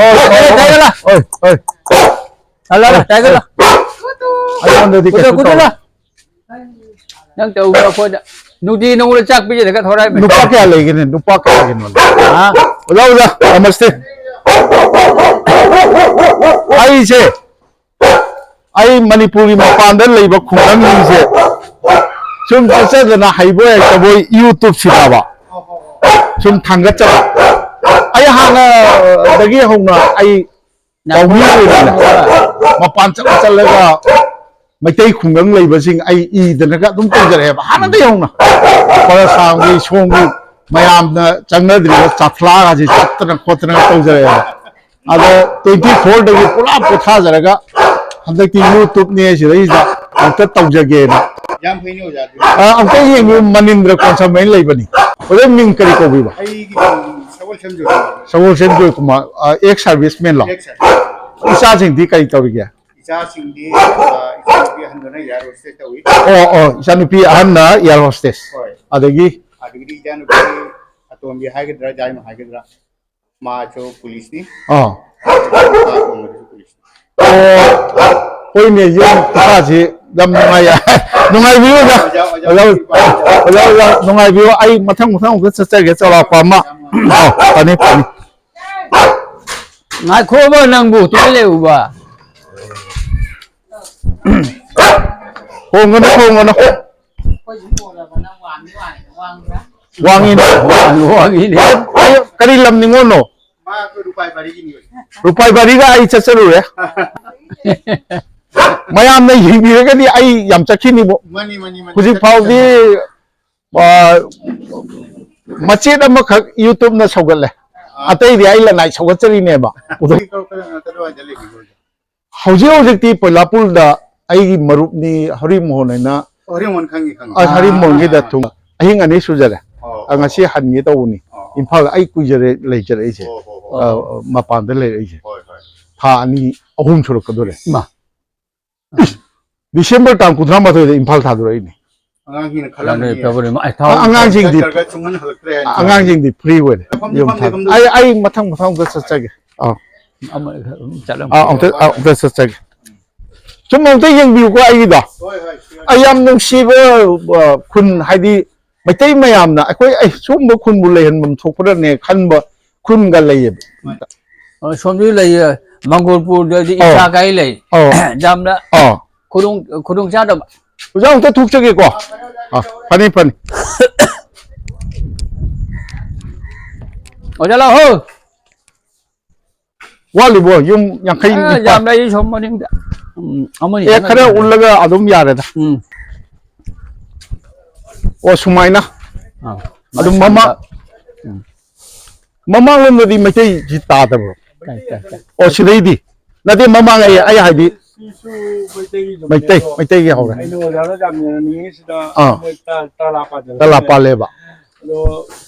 ꯑꯦ, ꯇꯥꯏꯒ ꯂꯥ꯫ ꯍꯣꯏ, ꯍꯣꯏ꯫ ꯂꯥ, ꯂꯥ, ꯂꯥ, ꯇꯥꯏꯒ ꯂꯥ꯫ ꯑꯩꯉꯣꯟꯗꯗꯤ ꯀꯨꯗ, ꯀꯩꯁꯨ ꯀꯨꯗ ꯇꯧꯔꯣꯏ꯫ ꯂꯥ꯫ ꯅꯪ ꯇꯧꯕ ꯑꯩꯈꯣꯏꯗ ꯅꯨꯡꯇꯤ ꯅꯣꯡꯃꯗ ꯆꯥꯛ ꯄꯤꯖꯔꯒ ꯊꯣꯔꯛꯏꯃꯤ꯫ ꯅꯨꯄꯥ ꯀꯌꯥ ꯂꯩꯒꯦꯅꯦ? ꯅꯨꯄꯥ ꯀꯌꯥꯒꯤꯅꯣ? ꯍꯥ? ꯑꯣꯖꯥ, ꯑꯣꯖꯥ, ꯅꯃꯁꯇꯦ꯫ ꯑꯩꯁꯦ, ꯑꯩ ꯃꯅꯤꯄꯨꯔꯒꯤ ꯃꯄꯥꯟꯗ ꯂꯩꯕ ꯈꯨꯡꯒꯪꯁꯤꯡꯁꯦ ꯁꯨꯝ ꯆꯠꯆꯗꯅ ꯍꯩꯕꯣꯏ ꯍꯩꯇꯕꯣꯏ YouTube ꯁꯤꯗꯕ ꯁꯨꯝ ꯊꯥꯡꯒꯠꯆꯕ꯫ ꯑꯩ ꯍꯥꯟꯅꯗꯒꯤ ꯍꯧꯅ ꯑꯩ ꯄꯥꯎꯃꯤ ꯑꯣꯏꯅꯅꯦ, ꯃꯄꯥꯟ ꯆꯠꯂ ꯆꯠꯂꯒ ꯃꯩꯇꯩ ꯈꯨꯡꯒꯪ ꯂꯩꯕꯁꯤꯡ ꯑꯩ ꯏꯗꯅꯒ ꯑꯗꯨꯝ ꯇꯧꯖꯔꯛꯑꯦꯕ, ꯍꯥꯟꯅꯗꯒꯤ ꯍꯧꯅ꯫ ꯈꯔ ꯁꯥꯡꯕꯤ ꯁꯣꯝꯒꯤ ꯃꯌꯥꯝꯅ ꯆꯪꯅꯗ꯭ꯔꯤꯕ ꯆꯥꯐ꯭ꯂꯥꯒꯁꯦ ꯆꯠꯇꯅ ꯈꯣꯠꯇꯅ ꯇꯧꯖꯔꯛꯑꯦꯕ꯫ ꯑꯗꯣ twenty four ꯗꯒꯤ ꯄꯨꯔꯥ ꯄꯣꯊꯥꯖꯔꯒ ꯍꯟꯗꯛꯇꯤ YouTubeꯅꯦ ꯁꯤꯗꯩꯁꯤꯗ ꯑꯝꯇ ꯇꯧꯖꯒꯦꯅ꯫ ꯌꯥꯝ ꯐꯩꯅꯦ ꯑꯣꯖꯥ ꯑꯗꯨꯗꯤ꯫ ꯑ, ꯑꯝꯇ ꯌꯦꯡꯕꯤꯌꯨ, ꯃꯅꯤꯟꯗ꯭ꯔ ꯀꯣꯟꯁꯝ ꯍꯥꯏꯅ ꯂꯩꯕꯅꯤ꯫ ꯑꯣꯖꯥ ꯃꯤꯡ ꯀꯔꯤ ꯀꯧꯕꯤꯕ? ꯑꯩꯒꯤ ꯃꯤꯡ ꯁꯒꯣꯜꯁꯦꯝ ꯖꯣꯏꯀꯨꯃꯥꯔ꯫ ꯁꯒꯣꯜꯁꯦꯝ ꯖꯣꯏꯀꯨꯃꯥꯔ, ꯑ, ex service man ꯂꯣ? Ex service꯫ ꯏꯆꯥꯁꯤꯡꯗꯤ ꯀꯔꯤ ꯇꯧꯔꯤꯒꯦ? ꯏꯆꯥꯁꯤꯡꯗꯤ, ꯑ, ꯏꯆꯥꯅꯨꯄꯤ ꯑꯍꯟꯗꯨꯅ air hostess ꯇꯧꯏ꯫ ꯑꯣ, ꯑꯣ, ꯏꯆꯥꯅꯨꯄꯤ ꯑꯍꯟꯅ air hostess꯫ ꯍꯣꯏ꯫ ꯑꯗꯒꯤ? ꯑꯗꯒꯤꯗꯤ ꯏꯆꯥꯅꯨꯄꯤ ꯑꯇꯣꯝꯕꯤ ꯍꯥꯏꯒꯗ꯭ꯔꯥ, ꯌꯥꯏꯃ ꯍꯥꯏꯒꯗ꯭ꯔꯥ, ꯃꯥꯁꯨ ꯄꯨꯂꯤꯁꯅꯤ꯫ ꯑꯥ꯫ ꯃꯥ ꯑꯇꯣꯝꯕꯗꯨꯁꯨ ꯄꯨꯂꯤꯁꯅꯤ꯫ ꯑꯣ, ꯍꯣꯏꯅꯦ, ꯌꯨꯝ ꯈꯨꯐꯥꯁꯤ ꯌꯥꯝ ꯅꯨꯡꯉꯥꯏ-, ꯅꯨꯡꯉꯥꯏꯕꯤꯌꯨ ꯑꯣꯖꯥ꯫ ꯑꯣꯖꯥ, ꯑꯣꯖꯥ, ꯑꯣꯖꯥ, ꯑꯣꯖꯥ, ꯑꯣꯖꯥ, ꯅꯨꯡꯉꯥꯏꯕꯤꯌꯨ꯫ ꯑꯩ ꯃꯊꯪ ꯃꯊꯪ ꯑꯃꯨꯛꯇ ꯆꯠꯆꯒꯦ, ꯆꯥꯎꯔꯥꯛꯄ ꯑꯃ꯫ ꯑꯥ, ꯐꯅꯤ, ꯐꯅꯤ꯫ ꯉꯥꯏꯈꯣꯕ ꯅꯪꯕꯨ, ꯇꯨꯃꯤꯟ ꯂꯩꯌꯨꯕ꯫ ꯍꯣꯡꯒꯅꯨ, ꯍꯣꯡꯒꯅꯨ꯫ ꯋꯥꯡꯉꯤꯅꯦ꯫ ꯋꯥꯡꯉꯤ, ꯋꯥꯡꯉꯤꯅꯦ꯫ ꯑꯩ, ꯑꯩ ꯀꯔꯤ ꯂꯝ ꯅꯤꯉꯣꯜꯅꯣ? ꯃꯥ ꯑꯩꯈꯣꯏ ꯔꯨꯄꯥꯏ ꯕꯥꯔꯤꯒꯤꯅꯤ꯫ ꯔꯨꯄꯥꯏ ꯕꯥꯔꯤꯒ ꯑꯩ ꯆꯠꯆꯔꯨꯔꯦ꯫ ꯃꯌꯥꯝꯅ ꯌꯦꯡꯕꯤꯔꯒꯗꯤ ꯑꯩ ꯌꯥꯝ ꯆꯠꯈꯤꯅꯤꯕꯣ꯫ ꯃꯥꯅꯤ, ꯃꯥꯅꯤ, ꯃꯥꯅꯤ꯫ ꯍꯧꯖꯤꯛ ꯐꯥꯎꯗꯤ, ꯑ, ꯃꯆꯦꯠ ꯑꯃꯈꯛ YouTubeꯅ ꯁꯧꯒꯠꯂꯦ꯫ ꯑꯥ꯫ ꯑꯇꯩꯗꯤ ꯑꯩ ꯂꯅꯥꯏ ꯁꯧꯒꯠꯆꯔꯤꯅꯦꯕ꯫ ꯍꯧꯖꯤꯛ ꯀꯔ-, ꯀꯔ-, ꯀꯗꯥꯏꯗ ꯂꯩꯕꯤꯒꯦ ꯍꯧꯖꯤꯛ? ꯍꯧꯖꯤꯛ ꯍꯧꯖꯤꯛꯇꯤ ꯄꯣꯏꯂꯥꯄꯨꯔꯗ ꯑꯩꯒꯤ ꯃꯔꯨꯞꯅꯤ ꯍꯔꯤꯃꯣꯍꯟ ꯍꯥꯏꯅ꯫ ꯑꯣ, ꯍꯔꯤꯃꯣꯍꯟ ꯈꯪꯉꯤ, ꯈꯪꯉꯤ꯫ ꯑ, ꯍꯔꯤꯃꯣꯍꯟꯒꯤꯗ ꯑꯥ꯫ ꯊꯨꯡ-, ꯑꯍꯤꯡ ꯑꯅꯤ ꯁꯨꯖꯔꯦ꯫ ꯑꯣ, ꯑ, ꯉꯁꯤ ꯑꯣ꯫ ꯍꯟꯒꯦ ꯇꯧꯕꯅꯤ꯫ ꯑꯣ, ꯑꯣ꯫ ꯏꯝꯐꯥꯜ ꯑꯩ ꯀꯨꯏꯖꯔꯦ ꯂꯩꯖꯔꯛꯏꯁꯦ꯫ ꯑꯣ, ꯑꯣ, ꯑꯣ꯫ ꯑ, ꯃꯄꯥꯟꯗ ꯂꯩꯔꯛꯏꯁꯦ꯫ ꯍꯣꯏ, ꯍꯣꯏ꯫ ꯊꯥ ꯑꯅꯤ ꯑꯍꯨꯝ ꯁꯨꯔꯛꯀꯗꯣꯔꯦ꯫ ꯏꯃꯥ꯫ ꯗꯤꯁꯦꯝꯕꯔ ꯇꯥꯡ ꯀꯨꯟꯊ꯭ꯔꯥ ꯃꯥꯊꯣꯏꯗ ꯏꯝꯐꯥꯜ ꯊꯥꯗꯣꯔꯛꯏꯅꯦ꯫ ꯑꯉꯥꯡꯁꯤꯡꯅ ꯈꯜꯂꯝꯒꯅꯤ꯫ ꯐꯦꯕ꯭ꯔꯨꯋꯥꯔꯤ ꯃꯥ-, ꯑꯩ ꯊꯥ-, ꯑꯉꯥꯡꯁꯤꯡꯗꯤ, ꯆꯠꯈ꯭ꯔꯒ ꯁꯨꯡꯍꯟ ꯍꯜꯂꯛꯇ꯭ꯔꯦ ꯍꯥꯏꯅ꯫ ꯑꯉꯥꯡꯁꯤꯡꯗꯤ free ꯑꯣꯏꯔꯦ꯫ ꯂꯩꯐꯝꯗꯤ ꯌꯨꯝ ꯐꯝ-, ꯊꯥꯗꯣꯛ-, ꯂꯩꯐꯝꯗꯤ ꯑꯩ, ꯑꯩ ꯃꯊꯪ ꯃꯊꯪ ꯑꯝꯇ ꯆꯠꯆꯒꯦ꯫ ꯑꯥ꯫ ꯑꯃ ꯑꯗꯨꯝ ꯆꯠꯂꯝ-, ꯑꯥ, ꯑꯝꯇ, ꯑꯥ, ꯑꯝꯇ ꯆꯠꯆꯒꯦ꯫ ꯁꯨꯝ ꯑꯝꯇ ꯌꯦꯡꯕꯤꯌꯨꯀꯣ ꯑꯩꯒꯤꯗꯣ꯫ ꯍꯣꯏ, ꯍꯣꯏ, ꯁꯤ ꯑꯩ ꯌꯥꯝ ꯅꯨꯡꯁꯤꯕ, ꯑ, ꯈꯨꯟ, ꯍꯥꯏꯗꯤ ꯃꯩꯇꯩ ꯃꯌꯥꯝꯅ ꯑꯩꯈꯣꯏ, "ꯑꯩ ꯁꯨꯝꯕ ꯈꯨꯟꯕꯨ ꯂꯩꯍꯟꯐꯝ ꯊꯣꯛꯄ꯭ꯔꯅꯦ?" ꯈꯟꯕ ꯈꯨꯟꯒ ꯂꯩꯌꯦꯕ꯫ ꯍꯣꯏ꯫ ꯑ, ꯁꯣꯝꯗꯁꯨ ꯂꯩꯌꯦ, ꯃꯪꯒꯣꯜꯄꯨꯔꯗꯗꯤ ꯑꯧ꯫ ꯏꯆꯥ ꯀꯥꯏ ꯂꯩ꯫ ꯑꯧ꯫ ꯌꯥꯝꯅ ꯑꯧ꯫ ꯈꯨꯗꯣꯡ, ꯈꯨꯗꯣꯡ ꯆꯥꯗꯕ꯫ ꯑꯣꯖꯥ ꯑꯃꯨꯛꯇ ꯊꯣꯛꯆꯒꯦꯀꯣ꯫ ꯑꯥ, ꯐꯅꯤ, ꯐꯅꯤ꯫ ꯑꯣꯖꯥ ꯂꯥꯛꯍꯧ꯫ ꯋꯥꯠꯂꯤꯕꯣ? ꯌꯨꯝ ꯌꯥꯡꯈꯩ ꯑ, ꯅꯤꯄꯥꯟ꯫ ꯌꯥꯝ ꯂꯩ ꯁꯣꯝ ꯃꯅꯤꯡꯗ꯫ ꯎꯝ, ꯑꯃꯅꯤ ꯑꯦ, ꯈꯔ ꯈꯛꯇ ꯎꯠꯂꯒ ꯑꯗꯨꯝ ꯌꯥꯔꯦꯗ꯫ ꯎꯝ꯫ ꯑꯣ, ꯁꯨꯃꯥꯏꯅ꯫ ꯑꯥ꯫ ꯑꯗꯨꯝ ꯃꯃꯥ-, ꯎꯝ꯫ ꯃꯃꯥꯡꯂꯣꯝꯗꯗꯤ ꯃꯩꯇꯩꯁꯤ ꯇꯥꯗꯕ꯭ꯔꯣ? ꯇꯥꯏ, ꯇꯥꯏ, ꯇꯥꯏ꯫ ꯑꯣ, ꯁꯤꯗꯩꯗꯤ? ꯅꯠꯇꯦ, ꯃꯃꯥꯡ ꯑꯩ, ꯑꯩ ꯍꯥꯏꯗꯤ ꯁꯤꯁꯨ ꯃꯩꯇꯩꯒꯤ ꯑꯗꯨꯝ ꯃꯩꯇꯩ, ꯂꯩꯀꯣ꯫ ꯃꯩꯇꯩꯒꯤ ꯍꯧꯔꯦ꯫ ꯑꯩꯅ ꯑꯣꯖꯥꯗ ꯌꯥꯝ ꯌꯦꯡꯍꯟꯅꯤꯡꯉꯤꯁꯤꯗ ꯑꯥ꯫ ꯃꯣꯏ ꯇ-, ꯇꯂꯥ ꯄꯥꯟꯖꯜꯂꯛꯄꯅꯦ꯫ ꯇꯂꯥ ꯄꯥꯜꯂꯦꯕ꯫ ꯑꯗꯣ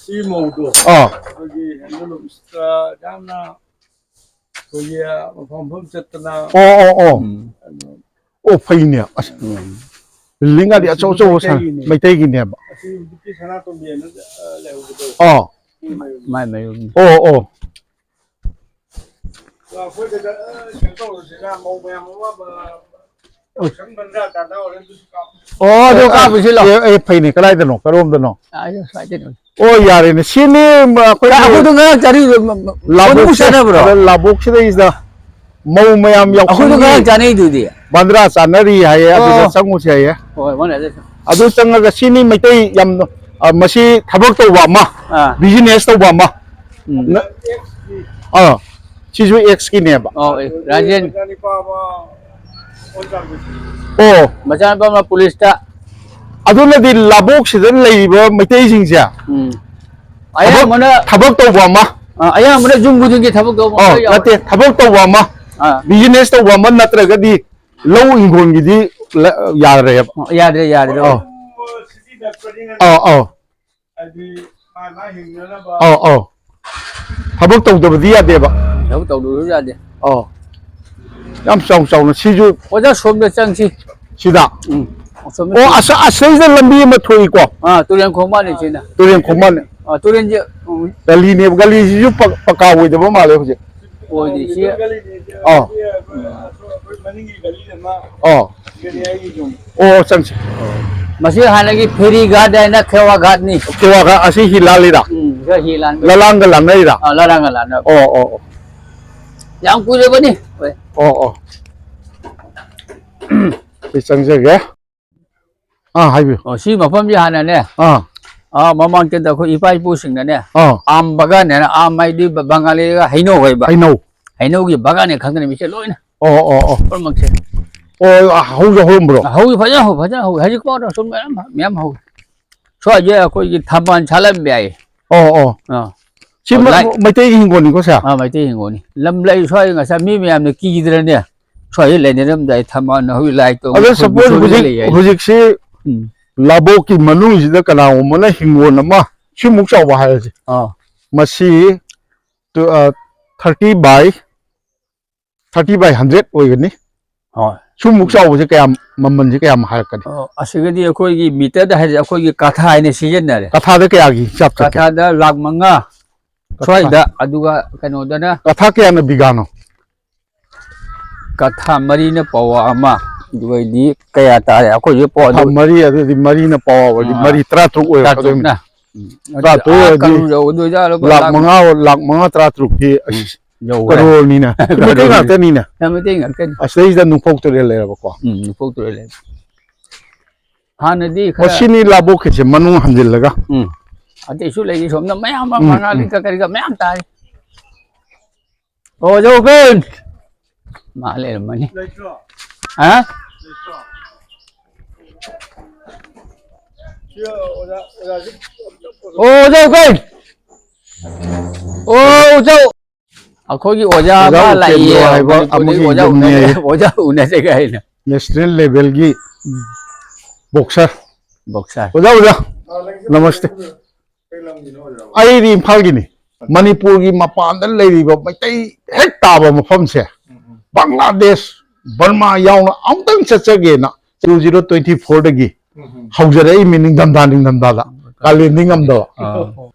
ꯁꯤ ꯃꯧꯗꯣ ꯑꯥ꯫ ꯑꯩꯈꯣꯏꯒꯤ ꯍꯦꯟꯗꯂꯨꯝꯁꯇ ꯌꯥꯝꯅ ꯑꯩꯈꯣꯏꯒꯤ ꯃꯐꯝ ꯃꯐꯝ ꯆꯠꯇꯅ ꯑꯣ, ꯑꯣ, ꯑꯣ꯫ ꯎꯝ꯫ ꯑꯗꯣ ꯑꯣ, ꯐꯩꯅꯦ꯫ ꯑꯁ, ꯎꯝ꯫ ꯕꯤꯜꯗꯤꯡꯒꯗꯤ ꯑꯁꯤꯁꯨ ꯑꯆꯧ ꯑꯆꯧꯕ ꯁꯥ-, ꯃꯩꯇꯩꯒꯤꯅꯦ꯫ ꯃꯩꯇꯩꯒꯤꯅꯦꯕ꯫ ꯑꯁꯤ ꯍꯧꯖꯤꯛꯀꯤ ꯁꯅꯥꯇꯣꯝꯕꯤ ꯍꯥꯏꯅ, ꯑ, ꯂꯩꯍꯧꯕꯗꯣ꯫ ꯑꯥ꯫ ꯁꯤ ꯃꯌꯨꯝ꯫ ꯃꯥꯏ ꯃꯌꯨꯝꯅꯤ꯫ ꯑꯣ, ꯑꯣ꯫ ꯑꯩꯈꯣꯏꯗ, ꯑ, ꯀꯩꯅꯣ ꯇꯧꯔꯁꯤꯅ, ꯃꯧ ꯃꯌꯥꯝ ꯑꯃ, ꯑ, ꯌꯥꯎꯁꯪ ꯕꯟꯗ꯭ꯔꯥ ꯇꯥꯟꯅ ꯍꯣꯔꯦꯟ ꯑꯗꯨꯁꯨ ꯀꯥꯞꯄꯨꯁꯤ꯫ ꯑꯣ, ꯑꯗꯨ ꯑꯦ, ꯀꯥꯞꯄꯨꯁꯤ ꯂꯥꯎ꯫ ꯑꯦ, ꯑꯦ, ꯐꯩꯅꯦ꯫ ꯀꯗꯥꯏꯗꯅꯣ? ꯀꯔꯣꯝꯗꯅꯣ? ꯑꯥ, ꯁ꯭ꯋꯥꯏꯗꯅꯣ꯫ ꯑꯣ, ꯌꯥꯔꯦꯅꯦ꯫ ꯁꯤꯅꯤ, ꯃ-, ꯑꯩꯈꯣꯏꯒꯤ ꯑꯩꯈꯣꯏꯗꯣ ꯉꯔꯥꯡ ꯆꯥꯔꯤꯗꯣ ꯃ-, ꯃ-, ꯂꯥꯕꯣꯛꯁꯦ-, ꯆꯥꯅꯕ꯭ꯔꯣ? ꯑꯗ ꯂꯥꯕꯣꯛꯁꯤꯗꯩꯁꯤꯗ ꯃꯧ ꯃꯌꯥꯝ ꯑꯩꯈꯣꯏꯗꯣ ꯌꯥꯎꯁꯪꯒꯤ ꯉꯔꯥꯡ ꯆꯥꯅꯩꯗꯨꯗꯤ꯫ ꯕꯟꯗ꯭ꯔꯥ ꯆꯥꯅꯔꯤ ꯍꯥꯏꯌꯦ, ꯑꯗꯨꯗ ꯑꯣ꯫ ꯆꯪꯉꯨꯁꯦ ꯍꯥꯏꯌꯦ꯫ ꯍꯣꯏ, ꯍꯣꯏ, ꯑꯗꯨ ꯑꯗꯨ ꯆꯪꯉꯒ ꯁꯤꯅꯤ ꯃꯩꯇꯩ ꯌꯥꯝ, ꯑ, ꯃꯁꯤ ꯊꯕꯛ ꯇꯧꯕ ꯑꯃ, ꯑꯥ꯫ ꯕꯤꯖꯤꯅꯦꯁ ꯇꯧꯕ ꯑꯃ꯫ ꯎꯝ꯫ ꯅ-, ꯑꯥ, ꯁꯤꯁꯨ ꯑꯦꯛꯁꯀꯤꯅꯦꯕ꯫ ꯑꯣ, ꯑꯦ, ꯔꯥꯖꯦꯟ꯫ ꯑꯣ꯫ ꯃꯆꯥꯅꯨꯄꯥ ꯑꯃ ꯄꯨꯂꯤꯁꯇ꯫ ꯑꯗꯨꯅꯗꯤ ꯂꯥꯕꯣꯛꯁꯤꯗ ꯂꯩꯔꯤꯕ ꯃꯩꯇꯩꯁꯤꯡꯁꯦ ꯎꯝ꯫ ꯊꯕꯛ, ꯑꯌꯥꯝꯕꯅ ꯊꯕꯛ ꯇꯧꯕ ꯑꯃ꯫ ꯑ, ꯑꯌꯥꯝꯕꯅ ꯌꯨꯝ ꯈꯨꯗꯤꯡꯒꯤ ꯊꯕꯛ ꯇꯧꯕ ꯑꯣ, ꯑꯃ ꯌꯥꯎꯔꯦ꯫ ꯅꯠꯇꯦ, ꯊꯕꯛ ꯇꯧꯕ ꯑꯃ, ꯑꯥ꯫ ꯕꯤꯖꯤꯅꯦꯁ ꯇꯧꯕ ꯑꯃ ꯅꯠꯇ꯭ꯔꯒꯗꯤ ꯂꯧ ꯍꯤꯡꯒꯣꯜꯒꯤꯗꯤ ꯂ-, ꯌꯥꯗ꯭ꯔꯦꯕ꯫ ꯑꯣ, ꯌꯥꯗ꯭ꯔꯦ, ꯌꯥꯗ꯭ꯔꯦ꯫ ꯑꯣ꯫ ꯑꯧ, ꯑꯧ꯫ ꯍꯥꯏꯗꯤ ꯃꯥ ꯃꯥ ꯍꯤꯡꯅꯅꯕ꯫ ꯑꯧ, ꯑꯧ꯫ ꯊꯕꯛ ꯇꯧꯗꯕꯗꯤ ꯌꯥꯗꯦꯕ꯫ ꯊꯕꯛ ꯇꯧꯗꯕꯁꯨ ꯌꯥꯗꯦ꯫ ꯑꯧ꯫ ꯌꯥꯝ ꯆꯥꯎ ꯆꯥꯎꯅ ꯁꯤꯁꯨ ꯑꯣꯖꯥ, ꯁꯣꯝꯗ ꯆꯪꯁꯤ꯫ ꯁꯤꯗ? ꯎꯝ꯫ ꯑꯁꯣꯝꯗ ꯑꯣ, ꯆꯪꯁꯤ꯫ ꯑꯁ-, ꯑꯁꯤꯗ ꯂꯝꯕꯤ ꯑꯃ ꯊꯣꯛꯏꯀꯣ? ꯑꯥ, ꯇꯨꯔꯦꯟ ꯈꯣꯡꯕꯥꯟꯅꯤ ꯁꯤꯅ꯫ ꯇꯨꯔꯦꯟ ꯈꯣꯡꯕꯥꯟꯅꯤ꯫ ꯑꯥ, ꯇꯨꯔꯦꯟꯁꯦ, ꯎꯝ꯫ ꯒꯂꯤꯅꯦꯕ, ꯒꯂꯤꯁꯤꯁꯨ ꯄ-, ꯄꯀꯥ ꯑꯣꯏꯗꯕ ꯃꯥꯜꯂꯦ ꯍꯧꯖꯤꯛ꯫ ꯑꯣꯏꯗꯦ, ꯁꯤ ꯑꯥ꯫ ꯑꯣ, ꯆꯪꯁꯤ꯫ ꯃꯁꯤ ꯍꯥꯟꯅꯒꯤ ꯐꯦꯔꯤ ꯘꯥꯠ ꯍꯥꯏꯅ ꯈꯦꯋꯥ ꯘꯥꯠꯅꯤ꯫ ꯈꯦꯋꯥ ꯘꯥꯠ ꯑꯁꯤ ꯍꯤ ꯂꯥꯜꯂꯤꯔꯥ? ꯎꯝ, ꯁꯤꯗ ꯍꯤ ꯂꯥꯟꯕ꯫ ꯂꯂꯥꯡꯒ ꯂꯥꯟꯅꯔꯤꯔꯥ? ꯑꯥ, ꯂꯂꯥꯡꯒ ꯂꯥꯟꯅꯕ꯫ ꯑꯣ, ꯑꯣ, ꯑꯣ꯫ ꯌꯥꯝ ꯀꯨꯏꯔꯕꯅꯤ꯫ ꯍꯣꯏ꯫ ꯑꯣ, ꯑꯣ꯫ ꯑꯩ ꯆꯪꯖꯒꯦ꯫ ꯑꯥ, ꯍꯥꯏꯕꯤꯌꯨ꯫ ꯑꯣ, ꯁꯤ ꯃꯐꯝꯁꯤ ꯍꯥꯟꯅꯅꯦ꯫ ꯑꯥ꯫ ꯑꯥ, ꯃꯃꯥꯡ ꯆꯍꯤꯗ ꯑꯩꯈꯣꯏ ꯏꯄꯥ ꯏꯄꯨꯁꯤꯡꯅꯅꯦ, ꯑꯥ꯫ ꯑꯥꯝ ꯕꯒꯥꯟ ꯍꯥꯏꯅ, ꯑꯥꯝ ꯍꯥꯏꯗꯤ ꯕ-, ꯕꯪꯒꯥꯂꯤꯒ ꯍꯩꯅꯧ ꯍꯥꯏꯕ꯫ ꯍꯩꯅꯧ꯫ ꯍꯩꯅꯧꯒꯤ ꯕꯒꯥꯟꯅꯦ ꯈꯪꯒꯅꯤ ꯃꯤꯁꯦ ꯂꯣꯏꯅ꯫ ꯑꯣ, ꯑꯣ, ꯑꯣ꯫ ꯄꯨꯝꯅꯃꯛꯁꯦ꯫ ꯑꯣ, ꯍꯧꯁꯨ ꯍꯧꯔꯝꯕ꯭ꯔꯣ? ꯍꯧꯏ, ꯐꯖꯅ ꯍꯧꯏ, ꯐꯖꯅ ꯍꯧꯏ꯫ ꯍꯧꯖꯤꯛ ꯐꯥꯎꯗ ꯁꯨꯝ ꯃꯌꯥꯝ, ꯃꯌꯥꯝ ꯍꯧꯏ꯫ ꯁ꯭ꯋꯥꯏꯁꯦ ꯑꯩꯈꯣꯏꯒꯤ ꯊꯝꯕꯥꯜ ꯁꯥꯠꯂꯝꯕ ꯌꯥꯏ꯫ ꯑꯣ, ꯑꯣ꯫ ꯑꯥ꯫ ꯁꯤ ꯑꯣ, ꯃ-, ꯂꯥꯏ-, ꯃꯩꯇꯩꯒꯤ ꯍꯤꯡꯒꯣꯜꯅꯤꯀꯣ, ꯁꯦ? ꯑꯥ, ꯃꯩꯇꯩ ꯍꯤꯡꯒꯣꯜꯅꯤ꯫ ꯂꯝ ꯂꯩ ꯁ꯭ꯋꯥꯏ ꯉꯁꯥꯏ ꯃꯤ ꯃꯌꯥꯝꯅ ꯀꯤꯗ꯭ꯔꯅꯦ? ꯁ꯭ꯋꯥꯏꯗ ꯂꯩꯅꯔꯝꯗꯥꯏ ꯊꯝꯕꯥꯜ ꯍꯧꯏ, ꯂꯥꯏ ꯇꯣꯡ-, ꯑꯗꯣ ꯑꯩꯈꯣꯏ suppose ꯃꯤꯁꯣꯏꯗ ꯍꯧꯖꯤꯛ, ꯂꯩ ꯍꯥꯏ꯫ ꯍꯧꯖꯤꯛꯁꯤ ꯎꯝ꯫ ꯂꯥꯕꯣꯛꯀꯤ ꯃꯅꯨꯡꯁꯤꯗ ꯀꯅꯥꯒꯨꯝꯕꯅ ꯍꯤꯡꯒꯣꯜ ꯑꯃ ꯁꯤꯃꯨꯛ ꯆꯥꯎꯕ ꯍꯥꯏꯔꯁꯦ꯫ ꯑꯥ꯫ ꯃꯁꯤ ꯇꯨ-, ꯑ, thirty by thirty by hundred ꯑꯣꯏꯒꯅꯤ꯫ ꯍꯣꯏ꯫ ꯁꯨꯃꯨꯛ ꯆꯥꯎꯕꯁꯦ ꯀꯌꯥꯝ, ꯃꯃꯜꯁꯦ ꯀꯌꯥꯝ ꯍꯥꯏꯔꯛꯀꯅꯤ? ꯑꯣ, ꯑꯁꯤꯒꯗꯤ ꯑꯩꯈꯣꯏꯒꯤ ꯃꯤꯇꯔꯗ ꯍꯥꯏꯔꯗꯤ ꯑꯩꯈꯣꯏꯒꯤ ꯀꯊꯥ ꯍꯥꯏꯅ ꯁꯤꯖꯤꯟꯅꯔꯦ꯫ ꯀꯊꯥꯗ ꯀꯌꯥꯒꯤ ꯍꯤꯁꯥꯞ ꯆꯠꯀꯦ? ꯀꯊꯥꯗ ꯂꯥꯈ ꯃꯉꯥ ꯀꯊꯥ꯫ ꯁ꯭ꯋꯥꯏꯗ, ꯑꯗꯨꯒ ꯀꯩꯅꯣꯗꯅ ꯀꯊꯥ ꯀꯌꯥꯅ ꯕꯤꯒꯥꯅꯣ? ꯀꯊꯥ ꯃꯔꯤꯅ ꯄꯋꯥ ꯑꯃ, ꯑꯗꯨꯒꯗꯤ ꯀꯌꯥ ꯇꯥꯔꯦ? ꯑꯩꯈꯣꯏꯁꯨ ꯄꯋꯥ ꯀꯊꯥ ꯑꯗꯨ ꯃꯔꯤ, ꯑꯗꯨꯗꯤ ꯃꯔꯤꯅ ꯄꯋꯥ ꯑꯣꯏꯔꯗꯤ ꯑꯥ꯫ ꯃꯔꯤ ꯇꯔꯥꯇꯔꯨꯛ ꯑꯣꯏꯔꯛꯀꯗꯣꯏꯅꯤ꯫ ꯇꯔꯥꯇꯔꯨꯛꯅ꯫ ꯎꯝ꯫ ꯑꯗꯨ ꯇꯔꯥꯇꯔꯨꯛ ꯑꯥ ꯑꯣꯏꯔꯗꯤ ꯀꯔꯣꯔ ꯌꯧꯒꯗꯣꯏꯖꯥꯠꯂꯣ? ꯂꯥꯈ ꯂꯥꯈ ꯃꯉꯥ, ꯂꯥꯈ ꯃꯉꯥ ꯇꯔꯥꯇꯔꯨꯛꯇꯤ, ꯎꯝ꯫ ꯑꯁ, ꯌꯧꯈ꯭ꯔꯦ꯫ ꯀꯔꯣꯔꯅꯤꯅ꯫ ꯃꯩꯇꯩ ꯀꯔꯣꯔꯅꯤ꯫ ꯉꯥꯛꯇꯅꯤꯅ꯫ ꯃꯩꯇꯩ ꯉꯥꯛꯇꯅꯤ꯫ ꯑꯁꯤꯗꯩꯁꯤꯗ ꯅꯣꯡꯄꯣꯛ ꯇꯨꯔꯦꯜ ꯂꯩꯔꯕꯀꯣ꯫ ꯎꯝ, ꯅꯣꯡꯄꯣꯛ ꯇꯨꯔꯦꯜ ꯂꯩꯔꯦ꯫ ꯍꯥꯟꯅꯗꯤ ꯑꯣ, ꯈꯔ ꯁꯤꯅꯤ ꯂꯥꯕꯣꯛꯈꯤꯁꯦ ꯃꯅꯨꯡ ꯍꯟꯖꯤꯜꯂꯒ꯫ ꯎꯝ꯫ ꯑꯇꯩꯁꯨ ꯂꯩꯔꯤ ꯁꯣꯝꯗ ꯃꯌꯥꯝ ꯑꯃ ꯎꯝ, ꯃꯉꯥꯂꯤ ꯎꯝ꯫ ꯀ-, ꯀꯔꯤꯒ ꯃꯌꯥꯝ ꯇꯥꯔꯤ꯫ ꯑꯣ, ꯑꯣꯖꯥ ꯎꯄꯦꯟ! ꯃꯥ ꯂꯩꯔꯝꯃꯅꯤ꯫ ꯂꯩꯇ꯭ꯔꯣ? ꯍꯥ? ꯂꯩꯇ꯭ꯔꯣ? ꯁꯤ ꯑꯣꯖꯥ, ꯑꯣꯖꯥꯁꯤ ꯑꯣ, ꯑꯣꯖꯥ ꯎꯄꯦꯟ! ꯑꯣ, ꯑꯣꯖꯥ! ꯑꯩꯈꯣꯏꯒꯤ ꯑꯣꯖꯥ ꯑꯣꯖꯥ ꯑꯃ ꯎꯄꯦꯟꯗ꯭ꯔꯣ ꯂꯥꯛꯏꯌꯦ, ꯍꯥꯏꯕ ꯃꯅꯤꯄꯨꯔꯗꯒꯤ ꯑꯃꯒꯤ ꯑꯣꯖꯥ ꯌꯨꯝꯅꯤ ꯎꯅꯁꯦ, ꯍꯥꯏꯌꯦ꯫ ꯑꯣꯖꯥ ꯎꯅꯁꯦ ꯀꯥꯏꯅ꯫ National levelꯒꯤ ꯎꯝ꯫ Boxer꯫ Boxer꯫ ꯑꯣꯖꯥ, ꯑꯣꯖꯥ, ꯅꯃꯁꯇꯦ꯫ ꯀꯩ ꯂꯝꯒꯤꯅꯣ ꯑꯣꯏꯗꯣꯏꯅꯣ? ꯑꯩꯗꯤ ꯏꯝꯐꯥꯜꯒꯤꯅꯤ꯫ ꯃꯅꯤꯄꯨꯔꯒꯤ ꯃꯄꯥꯟꯗ ꯂꯩꯔꯤꯕ ꯃꯩꯇꯩ ꯍꯦꯛ ꯇꯥꯕ ꯃꯐꯝꯁꯦ, ꯎꯝ, ꯎꯝ꯫ ꯕꯪꯒ꯭ꯂꯥꯗꯦꯁ, ꯕꯔꯃꯥ ꯌꯥꯎꯅ ꯑꯃꯨꯛꯇꯪ ꯆꯠꯆꯒꯦꯅ two zero twenty fourꯗꯒꯤ ꯎꯝ, ꯎꯝ꯫ ꯍꯧꯖꯔꯛꯏ ꯃꯤ ꯅꯤꯡꯊꯝꯊꯥ, ꯅꯤꯡꯊꯝꯊꯥꯗ꯫ ꯀꯥꯂꯦꯟꯗꯤ ꯉꯝꯗꯕ꯫ ꯑꯥ꯫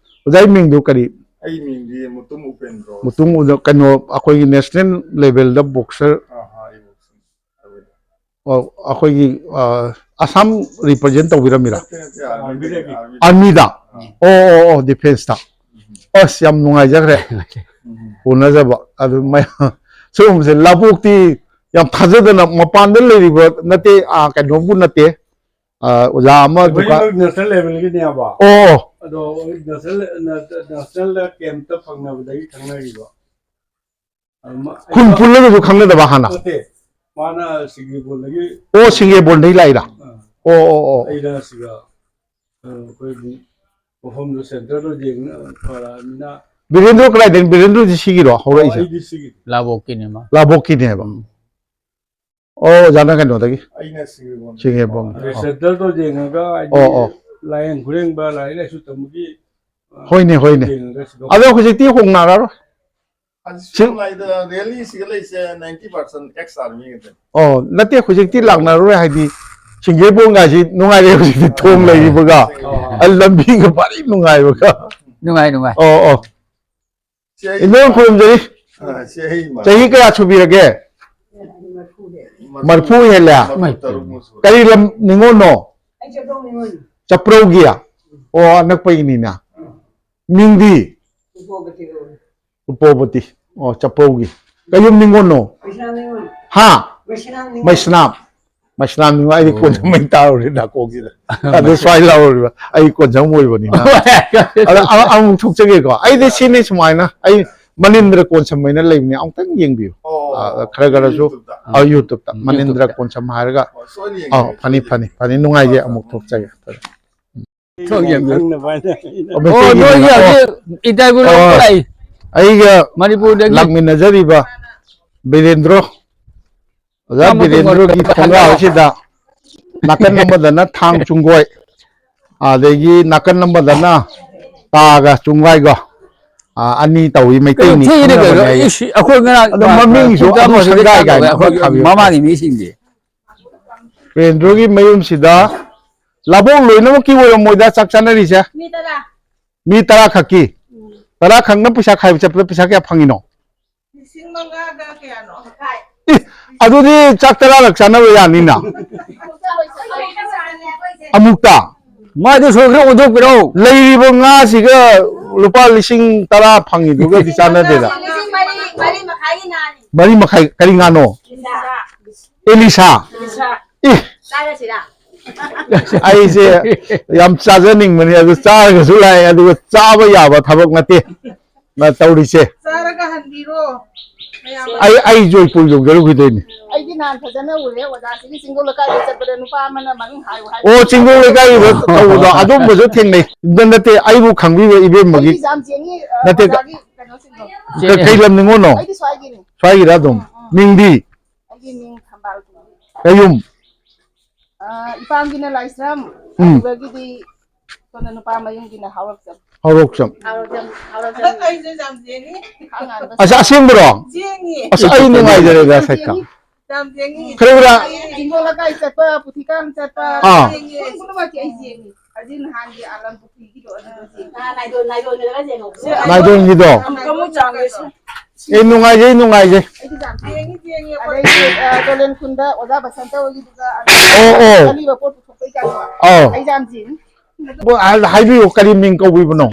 ꯑꯣꯖꯥꯒꯤ ꯃꯤꯡꯗꯨ ꯀꯔꯤ? ꯑꯩ ꯃꯤꯡꯗꯤ ꯃꯨꯇꯨꯝ ꯎꯄꯦꯟꯗ꯭ꯔꯣ꯫ ꯃꯨꯇꯨꯝ ꯎꯗ-, ꯀꯩꯅꯣ, ꯑꯩꯈꯣꯏꯒꯤ national levelꯗ boxer ꯑꯥ, ꯑꯥ, ꯑꯩ boxing ꯇꯧꯋꯦ꯫ ꯑꯣ, ꯑꯩꯈꯣꯏꯒꯤ, ꯑ, ꯑꯁꯥꯝ represent ꯇꯧꯕꯤꯔꯝꯃꯤꯔꯥ? ꯅꯠꯇꯦ, ꯅꯠꯇꯦ, armyꯗꯒꯤ, armyꯗꯒꯤ꯫ Armyꯗ? ꯑꯥ꯫ ꯑꯣ, ꯑꯣ, ꯑꯣ, defenceꯇ꯫ ꯎꯝ꯫ ꯑꯁ, ꯌꯥꯝ ꯅꯨꯡꯉꯥꯏꯖꯈ꯭ꯔꯦ꯫ ꯎꯝ꯫ ꯎꯅꯖꯕ꯫ ꯑꯗꯨ ꯃꯌꯥꯝ, ꯁꯤꯒꯨꯝꯕꯁꯦ ꯂꯥꯕꯣꯛꯇꯤ ꯌꯥꯝ ꯊꯥꯖꯗꯅ ꯃꯄꯥꯟꯗ ꯂꯩꯔꯤꯕ ꯅꯠꯇꯦ, ꯑꯥ, ꯀꯩꯅꯣꯕꯨ ꯅꯠꯇꯦ, ꯑ, ꯑꯣꯖꯥ ꯑꯃ ꯗꯨꯀꯥꯟ ꯑꯩꯈꯣꯏ ꯅꯦꯁꯅꯦꯜ ꯂꯦꯚꯦꯜꯒꯤꯅꯦꯕ꯫ ꯑꯣ꯫ ꯑꯗꯣ ꯅꯦꯁꯅꯦꯜ, ꯅꯦꯁꯅꯦꯜꯗ ꯀꯦꯝꯞꯇ ꯐꯪꯅꯕꯗꯒꯤ ꯈꯪꯅꯈꯤꯕ꯫ ꯑꯗꯨ ꯃ-, ꯈꯨꯟ ꯑꯩ ꯄꯨꯜꯂꯒꯁꯨ ꯈꯪꯅꯗꯕ ꯍꯥꯟꯅ? ꯅꯠꯇꯦ, ꯃꯥꯅ ꯁꯤꯡꯖꯃꯩꯗꯒꯤ꯫ ꯑꯣ, ꯁꯤꯡꯖꯃꯩꯗꯒꯤ ꯂꯥꯛꯏꯔꯥ? ꯑꯥ꯫ ꯑꯣ, ꯑꯣ, ꯑꯣ꯫ ꯑꯩꯅ ꯁꯤꯗ, ꯑ, ꯑꯩꯈꯣꯏꯒꯤ ꯃꯐꯝꯗꯣ ꯁꯦꯟꯇꯔꯗꯣ ꯌꯦꯡꯅ ꯐꯔꯛꯑꯕꯅꯤꯅ꯫ ꯕꯤꯔꯦꯟꯗ꯭ꯔꯣ ꯀꯗꯥꯏꯗꯩꯅꯣ? ꯕꯤꯔꯦꯟꯗ꯭ꯔꯣꯗꯤ ꯁꯤꯒꯤꯔꯣ ꯍꯧꯔꯛꯏꯁꯦ? ꯑꯣ, ꯑꯩꯗꯤ ꯁꯤꯒꯤ꯫ ꯂꯥꯕꯣꯛꯀꯤꯅꯦ ꯃꯥ꯫ ꯂꯥꯕꯣꯛꯀꯤꯅꯦꯕ꯫ ꯎꯝ꯫ ꯑꯣ, ꯑꯣꯖꯥꯅ ꯀꯩꯅꯣꯗꯒꯤ? ꯑꯩꯅ ꯁꯤꯡꯖꯃꯩ꯫ ꯁꯤꯡꯖꯃꯩ꯫ ꯑꯣ꯫ ꯁꯦꯟꯇꯔꯗꯣ ꯌꯦꯡꯉꯒ ꯍꯥꯏꯗꯤ ꯑꯣ, ꯑꯣ꯫ ꯂꯥꯏꯌꯦꯡ ꯈꯨꯔꯦꯡꯕ, ꯂꯥꯏꯔꯤꯛ ꯂꯥꯏꯁꯨ ꯇꯝꯕꯒꯤ, ꯑ, ꯍꯣꯏꯅꯦ, ꯍꯣꯏꯅꯦ꯫ ꯌꯦꯡꯉꯒ ꯁꯤꯗ ꯑꯗꯣ ꯍꯧꯖꯤꯛꯇꯤ ꯍꯣꯡꯅꯔꯔꯣꯏ꯫ ꯍꯧꯖꯤꯛ ꯁꯤ ꯁꯨꯝ ꯂꯥꯏꯗ ꯔꯦꯜꯂꯤ ꯁꯤꯒ ꯂꯩꯁꯦ ninety percent ex army ꯉꯥꯛꯇꯅꯤ꯫ ꯑꯣ, ꯅꯠꯇꯦ, ꯍꯧꯖꯤꯛꯇꯤ ꯂꯥꯛꯅꯔꯔꯣꯏ, ꯍꯥꯏꯗꯤ ꯁꯤꯡꯖꯃꯩ ꯍꯥꯏꯁꯤ ꯅꯨꯡꯉꯥꯏꯔꯦ ꯍꯧꯖꯤꯛꯇꯤ ꯊꯣꯡ ꯂꯩꯔꯤꯕꯒ, ꯑꯣ꯫ ꯑ, ꯂꯝꯕꯤꯒ ꯐꯔꯤ ꯅꯨꯡꯉꯥꯏꯕꯒ꯫ ꯅꯨꯡꯉꯥꯏ, ꯅꯨꯡꯉꯥꯏ꯫ ꯑꯣ, ꯑꯣ꯫ ꯁꯤ ꯑꯩ ꯏꯃꯣꯟ ꯈꯨꯔꯨꯝꯖꯔꯤ꯫ ꯑ, ꯁꯤ ꯑꯩ ꯏꯃꯥ꯫ ꯆꯍꯤ ꯀꯌꯥ ꯁꯨꯕꯤꯔꯒꯦ? ꯃꯔꯐꯨ ꯍꯦꯜꯂꯦ? ꯃꯔꯐꯨ ꯇꯔꯨꯛꯃꯨꯛ ꯁꯨꯔꯦ꯫ ꯀꯔꯤ ꯂꯝ ꯅꯤꯉꯣꯜꯅꯣ? ꯑꯩ ꯆꯥꯄ꯭ꯔꯧ ꯅꯤꯉꯣꯜꯅꯤ꯫ ꯆꯥꯄ꯭ꯔꯧꯒꯤ? ꯑꯣ, ꯑꯅꯛꯄꯒꯤꯅꯤꯅ꯫ ꯃꯤꯡꯗꯤ? ꯎꯄꯣꯕꯇꯤ ꯀꯧꯏ꯫ ꯎꯄꯣꯕꯇꯤ꯫ ꯑꯣ, ꯆꯥꯄ꯭ꯔꯧꯒꯤ꯫ ꯀꯌꯨꯝ ꯅꯤꯉꯣꯜꯅꯣ? ꯃꯩꯁꯅꯥꯝ ꯅꯤꯉꯣꯜ꯫ ꯍꯥ? ꯃꯩꯁꯅꯥꯝ ꯅꯤꯉꯣꯜ꯫ ꯃꯩꯁꯅꯥꯝ꯫ ꯃꯥ ꯑꯩꯗꯤ ꯑꯣ꯫ ꯀꯣꯟꯖꯝ ꯑꯣꯏꯅ ꯇꯥꯔꯨꯔꯦ ꯅꯥꯀꯣꯡꯁꯤꯗ꯫ ꯑꯗꯨ ꯁ꯭ꯋꯥꯏ ꯂꯥꯎꯔꯨꯔꯤꯕ꯫ ꯑꯩ ꯀꯣꯟꯖꯝ ꯑꯣꯏꯕꯅꯤꯅ꯫ ꯑꯗ ꯑꯃ-, ꯑꯃꯨꯛ ꯊꯣꯛꯆꯒꯦꯀꯣ꯫ ꯑꯩꯗꯤ ꯁꯤꯅꯤ ꯁꯨꯃꯥꯏꯅ꯫ ꯑꯩ ꯃꯅꯤꯟꯗ꯭ꯔ ꯀꯣꯟꯁꯝ ꯍꯥꯏꯅ ꯂꯩꯕꯅꯦ꯫ ꯑꯃꯨꯛꯇꯪ ꯌꯦꯡꯕꯤꯌꯨ꯫ ꯑꯣ, ꯑ, ꯈꯔ ꯈꯔꯁꯨ꯫ YouTube-ꯇ꯫ ꯑ, YouTube-ꯇ꯫ ꯎꯝ, ꯃꯅꯤꯟꯗ꯭ꯔ YouTube-ꯇ꯫ ꯀꯣꯟꯁꯝ ꯍꯥꯏꯔꯒ꯫ ꯑꯣ, ꯁꯣꯏꯅ ꯑ, ꯌꯦꯡꯒꯦ꯫ ꯐꯅꯤ, ꯁꯣꯏꯗꯦ꯫ ꯐꯅꯤ, ꯐꯅꯤ꯫ ꯅꯨꯡꯉꯥꯏꯖꯩ꯫ ꯑꯃꯨꯛ ꯊꯣꯛꯆꯒꯦ꯫ ꯊꯣꯛ ꯌꯦꯡꯕꯤꯌꯨ꯫ ꯈꯪꯅꯕ ꯍꯥꯏꯅ ꯑꯩꯅ ꯑꯣ, ꯃꯩꯇꯩꯒꯤ ꯅꯣꯏꯒꯤ ꯃꯤꯡ꯫ ꯑꯣ꯫ ꯍꯧꯖꯤꯛ interview ꯂꯧꯕ ꯑꯣ꯫ ꯂꯥꯛꯏ꯫ ꯑꯩꯒ ꯃꯅꯤꯄꯨꯔꯗꯒꯤ꯫ ꯂꯥꯛꯃꯤꯟꯅꯖꯔꯤꯕ ꯕꯤꯔꯦꯟꯗ꯭ꯔꯣ꯫ ꯑꯣꯖꯥ ꯃꯥ ꯃꯇꯨꯡ ꯕꯤꯔꯦꯟꯗ꯭ꯔꯣꯒꯤ ꯃꯇꯨꯡ ꯊꯣꯡꯒꯥꯜ ꯑꯁꯤꯗ ꯅꯥꯀꯟ ꯑꯃꯗꯅ ꯊꯥꯡ ꯆꯨꯡꯒꯣꯏ, ꯑꯗꯒꯤ ꯅꯥꯀꯟ ꯑꯃꯗꯅ ꯇꯥꯒ ꯆꯨꯡꯒꯥꯏꯒ, ꯑ, ꯑꯅꯤ ꯇꯧꯏ, ꯀꯩꯅꯣ ꯃꯩꯇꯩꯅꯤ ꯊꯤꯔꯦ ꯈꯪꯅꯕꯅꯦ ꯀꯩꯅꯣ? ꯍꯥꯏꯌꯦ꯫ ꯏꯁ, ꯑꯩꯈꯣꯏ ꯉꯔꯥꯡ ꯑꯗꯣ ꯃꯃꯤꯡꯁꯨ ꯊꯤꯗ ꯑꯗꯨ ꯑꯃ ꯍꯧꯖꯤꯛ ꯁꯪꯒꯥꯏ ꯀꯥꯏꯅ ꯇꯧꯋꯦ꯫ ꯑꯃ ꯑꯩꯈꯣꯏ ꯊꯥꯕꯤꯌꯨ꯫ ꯃꯃꯥꯡꯒꯤ ꯃꯤꯁꯤꯡꯗꯤ꯫ ꯕꯤꯔꯦꯟꯗ꯭ꯔꯣꯒꯤ ꯃꯌꯨꯝꯁꯤꯗ ꯂꯥꯕꯣꯛ ꯂꯣꯏꯅꯃꯛꯀꯤ ꯑꯣꯏꯔꯝꯃꯣꯏꯗ ꯆꯥꯛ ꯆꯥꯅꯔꯤꯁꯦ꯫ ꯃꯤ ꯇꯔꯥ꯫ ꯃꯤ ꯇꯔꯥ ꯈꯛꯀꯤ? ꯎꯝ꯫ ꯇꯔꯥ ꯈꯛꯅ ꯄꯩꯁꯥ ꯈꯥꯏꯕ ꯆꯠꯄꯗ ꯄꯩꯁꯥ ꯀꯌꯥ ꯐꯪꯉꯤꯅꯣ? ꯂꯤꯁꯤꯡ ꯃꯉꯥꯒ ꯀꯌꯥꯅꯣ? ꯃꯈꯥꯏ꯫ ꯏ, ꯑꯗꯨꯗꯤ ꯆꯥꯛ ꯇꯔꯥꯔꯛ ꯆꯥꯅꯕ ꯌꯥꯅꯤꯅ꯫ ꯑꯃꯨꯛꯇ? ꯃꯥꯏꯗꯨ ꯁꯣꯏ ꯈꯔ ꯑꯣꯟꯊꯣꯛꯄꯤꯔꯛꯑꯣ꯫ ꯂꯩꯔꯤꯕ ꯉꯥꯁꯤꯒ ꯂꯨꯄꯥ ꯂꯤꯁꯤꯡ ꯇꯔꯥ ꯐꯪꯉꯤꯗꯨꯒꯗꯤ ꯆꯥꯟꯅꯗꯦꯗ꯫ ꯂꯤꯁꯤꯡ ꯃꯔꯤ, ꯃꯔꯤ ꯃꯈꯥꯏꯒꯤ ꯉꯥꯅꯤ꯫ ꯃꯔꯤ ꯃꯈꯥꯏ, ꯀꯔꯤ ꯉꯥꯅꯣ? ꯂꯤꯁꯥ꯫ ꯑꯦꯂꯤꯁꯥ? ꯂꯤꯁꯥ꯫ ꯑꯦ꯫ ꯆꯥꯔꯁꯤꯔꯥ? ꯑꯩꯁꯦ ꯌꯥꯝ ꯆꯥꯖꯅꯤꯡꯕꯅꯤ, ꯑꯗꯨ ꯆꯥꯔꯒꯁꯨ ꯂꯥꯛꯑꯦ, ꯑꯗꯨꯒ ꯆꯥꯕ ꯌꯥꯕ ꯊꯕꯛ ꯅꯠꯇꯦ ꯅ ꯇꯧꯔꯤꯁꯦ꯫ ꯆꯥꯔꯒ ꯍꯟꯕꯤꯔꯣ, ꯃꯌꯥꯝ꯫ ꯑꯩ, ꯑꯩ ꯖꯣꯏꯄꯨꯔ ꯌꯧꯖꯔꯨꯈꯤꯗꯣꯏꯅꯤ꯫ ꯑꯩꯗꯤ ꯅꯍꯥꯟ ꯐꯖꯅ ꯎꯔꯦ, ꯑꯣꯖꯥꯁꯤꯒꯤ ꯆꯤꯡꯗꯣꯜ ꯂꯩꯀꯥꯏꯗ ꯆꯠꯄꯗ ꯅꯨꯄꯥ ꯑꯃꯅ ꯃꯃꯤꯡ ꯍꯥꯏꯌꯨ ꯍꯥꯏ꯫ ꯑꯣ, ꯆꯤꯡꯗꯣꯜ ꯂꯩꯀꯥꯏꯗ ꯇꯧꯕꯗꯣ ꯑꯗꯨꯝꯕꯁꯨ ꯊꯦꯡꯅꯩ꯫ ꯑꯗꯨ ꯅꯠꯇꯦ, ꯑꯩꯕꯨ ꯈꯪꯕꯤꯕ ꯏꯕꯦꯝꯃꯒꯤ ꯑꯩꯗꯤ ꯌꯥꯝ ꯆꯦꯡꯉꯤ, ꯑ, ꯅꯠꯇꯦ, ꯀ-, ꯑꯣꯖꯥꯒꯤ ꯀꯩꯅꯣꯁꯤꯡꯗꯣ꯫ ꯀ-, ꯀꯩ ꯂꯝꯅꯤꯉꯣꯅꯣ? ꯑꯩꯗꯤ ꯁ꯭ꯋꯥꯏꯒꯤꯅꯤ꯫ ꯁ꯭ꯋꯥꯏꯒꯤꯔ ꯑꯗꯨꯝ? ꯎꯝ, ꯎꯝ꯫ ꯃꯤꯡꯗꯤ? ꯑꯩꯒꯤ ꯃꯤꯡ ꯊꯝꯕꯥꯜ ꯀꯧꯏ꯫ ꯀꯌꯨꯝ? ꯑ, ꯏꯄꯥꯝꯒꯤꯅ ꯂꯥꯏꯁ꯭ꯔꯝ, ꯎꯝ꯫ ꯑꯗꯨꯗꯒꯤꯗꯤ ꯁꯣꯝꯗ ꯅꯨꯄꯥ ꯃꯌꯨꯝꯒꯤꯅ ꯍꯥꯎꯔꯛꯆꯝ꯫ ꯍꯥꯎꯔꯣꯛꯆꯝ꯫ ꯍꯥꯎꯔꯛꯆꯝ, ꯍꯥꯎꯔꯛꯆꯝ꯫ ꯑꯩꯁꯦ ꯌꯥꯝ ꯌꯦꯡꯉꯤ꯫ ꯑꯉꯥꯟꯕ ꯑꯁ, ꯑꯁꯦꯡꯕꯔꯣ? ꯌꯦꯡꯉꯤ꯫ ꯑꯁ, ꯑꯩ ꯅꯨꯡꯉꯥꯏꯖꯔꯦꯗ, ꯁꯩꯀꯥ꯫ ꯌꯥꯝ ꯌꯦꯡꯉꯤ꯫ ꯈꯔ ꯈꯔ꯫ ꯆꯤꯡꯒꯣꯜ ꯂꯩꯀꯥꯏ ꯆꯠꯄ, ꯄꯨꯊꯤꯀꯥꯡ ꯆꯠꯄ, ꯑꯥ꯫ ꯌꯦꯡꯉꯤ꯫ ꯄꯨꯝꯅꯃꯛꯀꯤ ꯑꯩ ꯌꯦꯡꯉꯤ꯫ ꯑꯗꯨ ꯅꯍꯥꯟꯒꯤ ꯑꯥꯂꯝ ꯄꯨꯈ꯭ꯔꯤꯒꯤꯗꯣ ꯑꯗꯨꯗꯣ ꯌꯦꯡꯉꯤ꯫ ꯑꯥ, ꯅꯥꯏꯗꯣꯟ, ꯅꯥꯏꯗꯣꯟꯒꯤꯗꯒ ꯌꯦꯡꯍꯧꯕꯁꯦ꯫ ꯅꯥꯏꯗꯣꯟꯒꯤꯗꯣ? ꯑꯃꯨꯛ ꯑꯃꯨꯛ ꯆꯥꯎꯔꯦ꯫ ꯑꯦ, ꯅꯨꯡꯉꯥꯏꯖꯩ, ꯅꯨꯡꯉꯥꯏꯖꯩ꯫ ꯑꯩꯗꯤ ꯌꯥꯝ ꯌꯦꯡꯉꯤ, ꯌꯦꯡꯉꯤ ꯑꯩꯈꯣꯏ꯫ ꯑꯗꯩꯗꯤ, ꯑ, ꯗꯣꯂꯦꯟ ꯈꯨꯟꯗ ꯑꯣꯖꯥ ꯕꯁꯟꯇ ꯍꯣꯏꯒꯤꯗꯨꯒ ꯑꯣ, ꯑꯣ꯫ ꯑꯔꯤꯕ ꯄꯣꯠ ꯄꯨꯊꯣꯛꯄꯩ ꯀꯥꯟꯗꯣ꯫ ꯑꯧ꯫ ꯑꯩ ꯌꯥꯝ ꯌꯦꯡꯉꯤ꯫ ꯑꯣ, ꯍꯥꯏ-, ꯍꯥꯏꯕꯤꯌꯨ, ꯀꯔꯤ ꯃꯤꯡ ꯀꯧꯕꯤꯕꯅꯣ?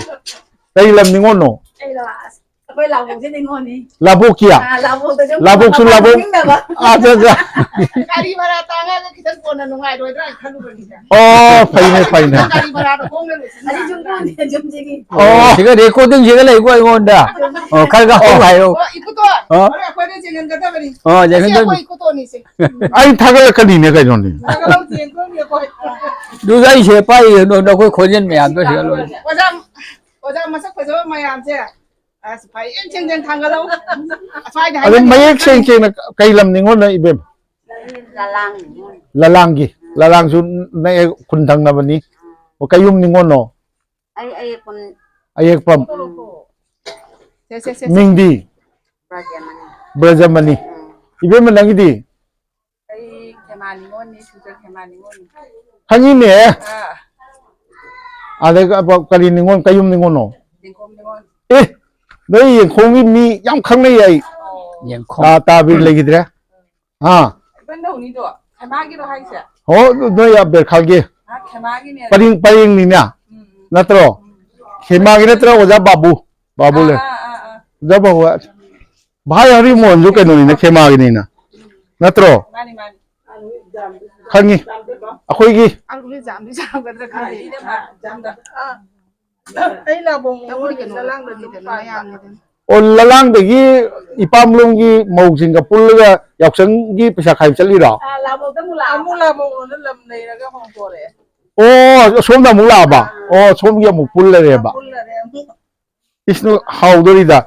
ꯀꯔꯤ ꯂꯝ ꯅꯤꯉꯣꯜꯅꯣ? ꯑꯩꯔꯣ? ꯑꯁ, ꯑꯩꯈꯣꯏ ꯂꯥꯡꯕꯣꯛꯁꯦ ꯅꯤꯉꯣꯜꯅꯤ꯫ ꯂꯥꯡꯕꯣꯛꯀꯤꯌꯥ? ꯑꯥ, ꯂꯥꯡꯕꯣꯛꯇ ꯁꯨꯝ ꯂꯥꯡꯕꯣꯛꯁꯨ ꯃꯄꯥꯟ ꯂꯥꯡꯕꯣꯛ꯫ ꯊꯣꯛꯅꯤꯡꯗꯕ꯫ ꯑꯠꯆꯥ, ꯑꯠꯆꯥ꯫ ꯒꯥꯔꯤ ꯚꯔꯥ ꯇꯥꯡꯉꯒ ꯈꯤꯇꯪ ꯀꯣꯟꯅ ꯅꯨꯡꯉꯥꯏꯔꯣꯏꯗ꯭ꯔꯥ ꯍꯥꯏꯅ ꯈꯜꯂꯨꯕꯅꯤꯗ꯫ ꯑꯣ, ꯐꯩꯅꯦ, ꯐꯩꯅꯦ꯫ ꯒꯥꯔꯤ ꯚꯔꯥꯗꯣ ꯍꯣꯡꯅ ꯂꯣꯏꯁꯤꯟ ꯑꯁꯤ ꯌꯥꯔꯦ꯫ ꯌꯨꯝꯕꯨꯅꯦ, ꯌꯨꯝꯁꯤꯒꯤ꯫ ꯑꯣ꯫ ꯁꯤꯒ recording ꯁꯤꯒ ꯂꯩꯀꯣ ꯑꯩꯉꯣꯟꯗ꯫ ꯑꯣ, ꯈꯔ ꯈꯔ ꯍꯧ ꯍꯥꯏꯌꯣ꯫ ꯑꯣ, ꯏꯀꯨꯇꯣꯟ꯫ ꯑꯣ꯫ ꯍꯣꯔꯦꯟ ꯑꯩꯈꯣꯏꯗ ꯆꯦꯟꯍꯟꯒꯗꯕꯅꯤ꯫ ꯑꯣ, ꯑꯁꯤ ꯆꯦꯟꯍꯟꯗꯣꯏꯅꯤ꯫ ꯑꯩꯈꯣꯏ ꯏꯀꯨꯇꯣꯟꯅꯤꯁꯦ꯫ ꯑꯩ ꯊꯥꯒꯠꯂꯛꯀꯅꯤꯅꯦ ꯀꯩꯅꯣꯅꯦ꯫ ꯊꯥꯒꯠꯂꯛꯑꯣ, ꯆꯦꯟꯗꯣꯏꯅꯤ ꯑꯩꯈꯣꯏ꯫ ꯑꯗꯨꯗ ꯑꯩ ꯁꯤꯗ ꯄꯥꯏꯔꯤꯁꯦ ꯅꯣ-, ꯅꯈꯣꯏ ꯈꯣꯟꯖꯦꯜ ꯃꯌꯥꯝꯗꯣ ꯁꯤꯗ ꯂꯣꯏꯅ꯫ ꯑꯣꯖꯥ, ꯑꯣꯖꯥ ꯃꯁꯛ ꯐꯖꯕ ꯃꯌꯥꯝꯁꯦ꯫ ꯑꯁ, ꯐꯩ, ꯌꯦꯡ ꯆꯦꯡ ꯆꯦꯡ ꯊꯥꯡꯒꯠꯂꯛꯎ꯫ ꯑꯁ꯭ꯋꯥꯏꯗ ꯑꯗꯨꯝ ꯍꯥꯏꯅꯔꯤ꯫ ꯃꯌꯦꯛ ꯁꯦꯡ ꯁꯦꯡꯅ ꯀꯩ ꯂꯝ ꯅꯤꯉꯣꯜꯅꯣ, ꯏꯕꯦꯝ? ꯂꯂꯥꯡ ꯅꯤꯉꯣꯜ꯫ ꯂꯂꯥꯡꯒꯤ꯫ ꯂꯂꯥꯡꯁꯨ ꯅꯛꯑꯦ, ꯈꯨꯟ ꯊꯪꯅꯕꯅꯤ꯫ ꯑꯣ, ꯀꯩꯌꯨꯝ ꯅꯤꯉꯣꯜꯅꯣ? ꯑꯩ ꯑꯌꯦꯛꯄꯝ꯫ ꯑꯌꯦꯛꯄꯝ꯫ ꯎꯝ꯫ ꯁꯦ, ꯁꯦ, ꯁꯦ, ꯁꯦ꯫ ꯃꯤꯡꯗꯤ? ꯕ꯭ꯔꯖꯃꯅꯤ꯫ ꯕ꯭ꯔꯖꯃꯅꯤ꯫ ꯎꯝ꯫ ꯏꯕꯦꯝꯃ, ꯅꯪꯒꯤꯗꯤ? ꯑꯩ ꯈꯦꯃꯥ ꯅꯤꯉꯣꯜꯅꯤ, ꯁꯨꯖ ꯈꯦꯃꯥ ꯅꯤꯉꯣꯜꯅꯤ꯫ ꯈꯪꯉꯤꯅꯦ꯫ ꯑꯥ꯫ ꯑꯗꯩ ꯀ-, ꯀꯔꯤ ꯅꯤꯉꯣꯜ, ꯀꯌꯨꯝ ꯅꯤꯉꯣꯜꯅꯣ? ꯌꯦꯡꯈꯣꯝ ꯅꯤꯉꯣꯜ꯫ ꯑꯦ, ꯅꯣꯏ ꯌꯦꯡꯈꯣꯝꯒꯤ ꯃꯤ ꯌꯥꯝ ꯈꯪꯅꯩ ꯑꯩ꯫ ꯑꯣ꯫ ꯌꯦꯡꯈꯣꯝ꯫ ꯇꯥ-, ꯇꯥꯕꯤꯔ ꯂꯩꯈꯤꯗ꯭ꯔꯦ꯫ ꯑꯥ꯫ ꯏꯕꯟꯗꯧꯅꯤꯗꯣ, ꯈꯦꯃꯥꯒꯤꯔꯣ ꯍꯥꯏꯁꯦ? ꯍꯣ, ꯅꯣꯏ ꯑꯕꯦꯔ ꯈꯥꯜꯒꯤ꯫ ꯑꯥ, ꯈꯦꯃꯥꯒꯤꯅꯦ꯫ ꯄꯔꯤꯡ, ꯄꯔꯦꯡꯅꯤꯅꯦ꯫ ꯎꯝ, ꯎꯝ꯫ ꯅꯠꯇ꯭ꯔꯣ? ꯎꯝ꯫ ꯈꯦꯃꯥꯒꯤ ꯅꯠꯇ꯭ꯔꯣ, ꯑꯣꯖꯥ ꯕꯥꯕꯨ? ꯕꯥꯕꯨ ꯑꯥ, ꯂꯩ꯫ ꯑꯥ, ꯑꯥ, ꯑꯥ꯫ ꯑꯣꯖꯥ ꯕꯥꯕꯨ꯫ ꯚꯥꯏ ꯍꯔꯤꯃꯣꯍꯟꯁꯨ ꯀꯩꯅꯣꯅꯤꯅ, ꯈꯦꯃꯥꯒꯤꯅꯤꯅ꯫ ꯅꯠꯇ꯭ꯔꯣ? ꯃꯥꯅꯤ, ꯃꯥꯅꯤ꯫ ꯈꯪꯉꯤ꯫ ꯑꯩꯈꯣꯏꯒꯤ ꯑꯩ ꯂꯥꯕꯣꯡ ꯂꯂꯥꯡꯗ ꯑꯗꯨꯝ ꯄꯥꯟꯕ꯫ ꯑꯣ, ꯂꯂꯥꯡꯗꯒꯤ ꯏꯄꯥꯝꯂꯣꯝꯒꯤ ꯃꯧꯁꯤꯡꯒ ꯄꯨꯜꯂꯒ ꯌꯥꯎꯁꯪꯒꯤ ꯄꯩꯁꯥ ꯈꯥꯏꯕ ꯆꯠꯂꯤꯔꯣ? ꯑꯥ, ꯂꯥꯕꯣꯡꯗ ꯑꯃꯨꯛ ꯂꯥꯛꯑꯕ꯫ ꯑꯃꯨꯛ ꯂꯥꯕꯣꯡ ꯂꯣꯝꯗ ꯂꯝ ꯂꯩꯔꯒ ꯍꯣꯡꯗꯣꯔꯛꯑꯦ꯫ ꯑꯣ, ꯑꯁꯣꯝꯗ ꯑꯃꯨꯛ ꯂꯥꯛꯑꯕ? ꯑꯥ꯫ ꯑꯣ, ꯁꯣꯝꯒꯤ ꯑꯃꯨꯛ ꯄꯨꯜꯂꯔꯦꯕ? ꯄꯨꯜꯂꯔꯦ ꯑꯃꯨꯛ꯫ ꯏꯁꯅꯨ ꯍꯥꯎꯗꯣꯔꯤꯗ꯫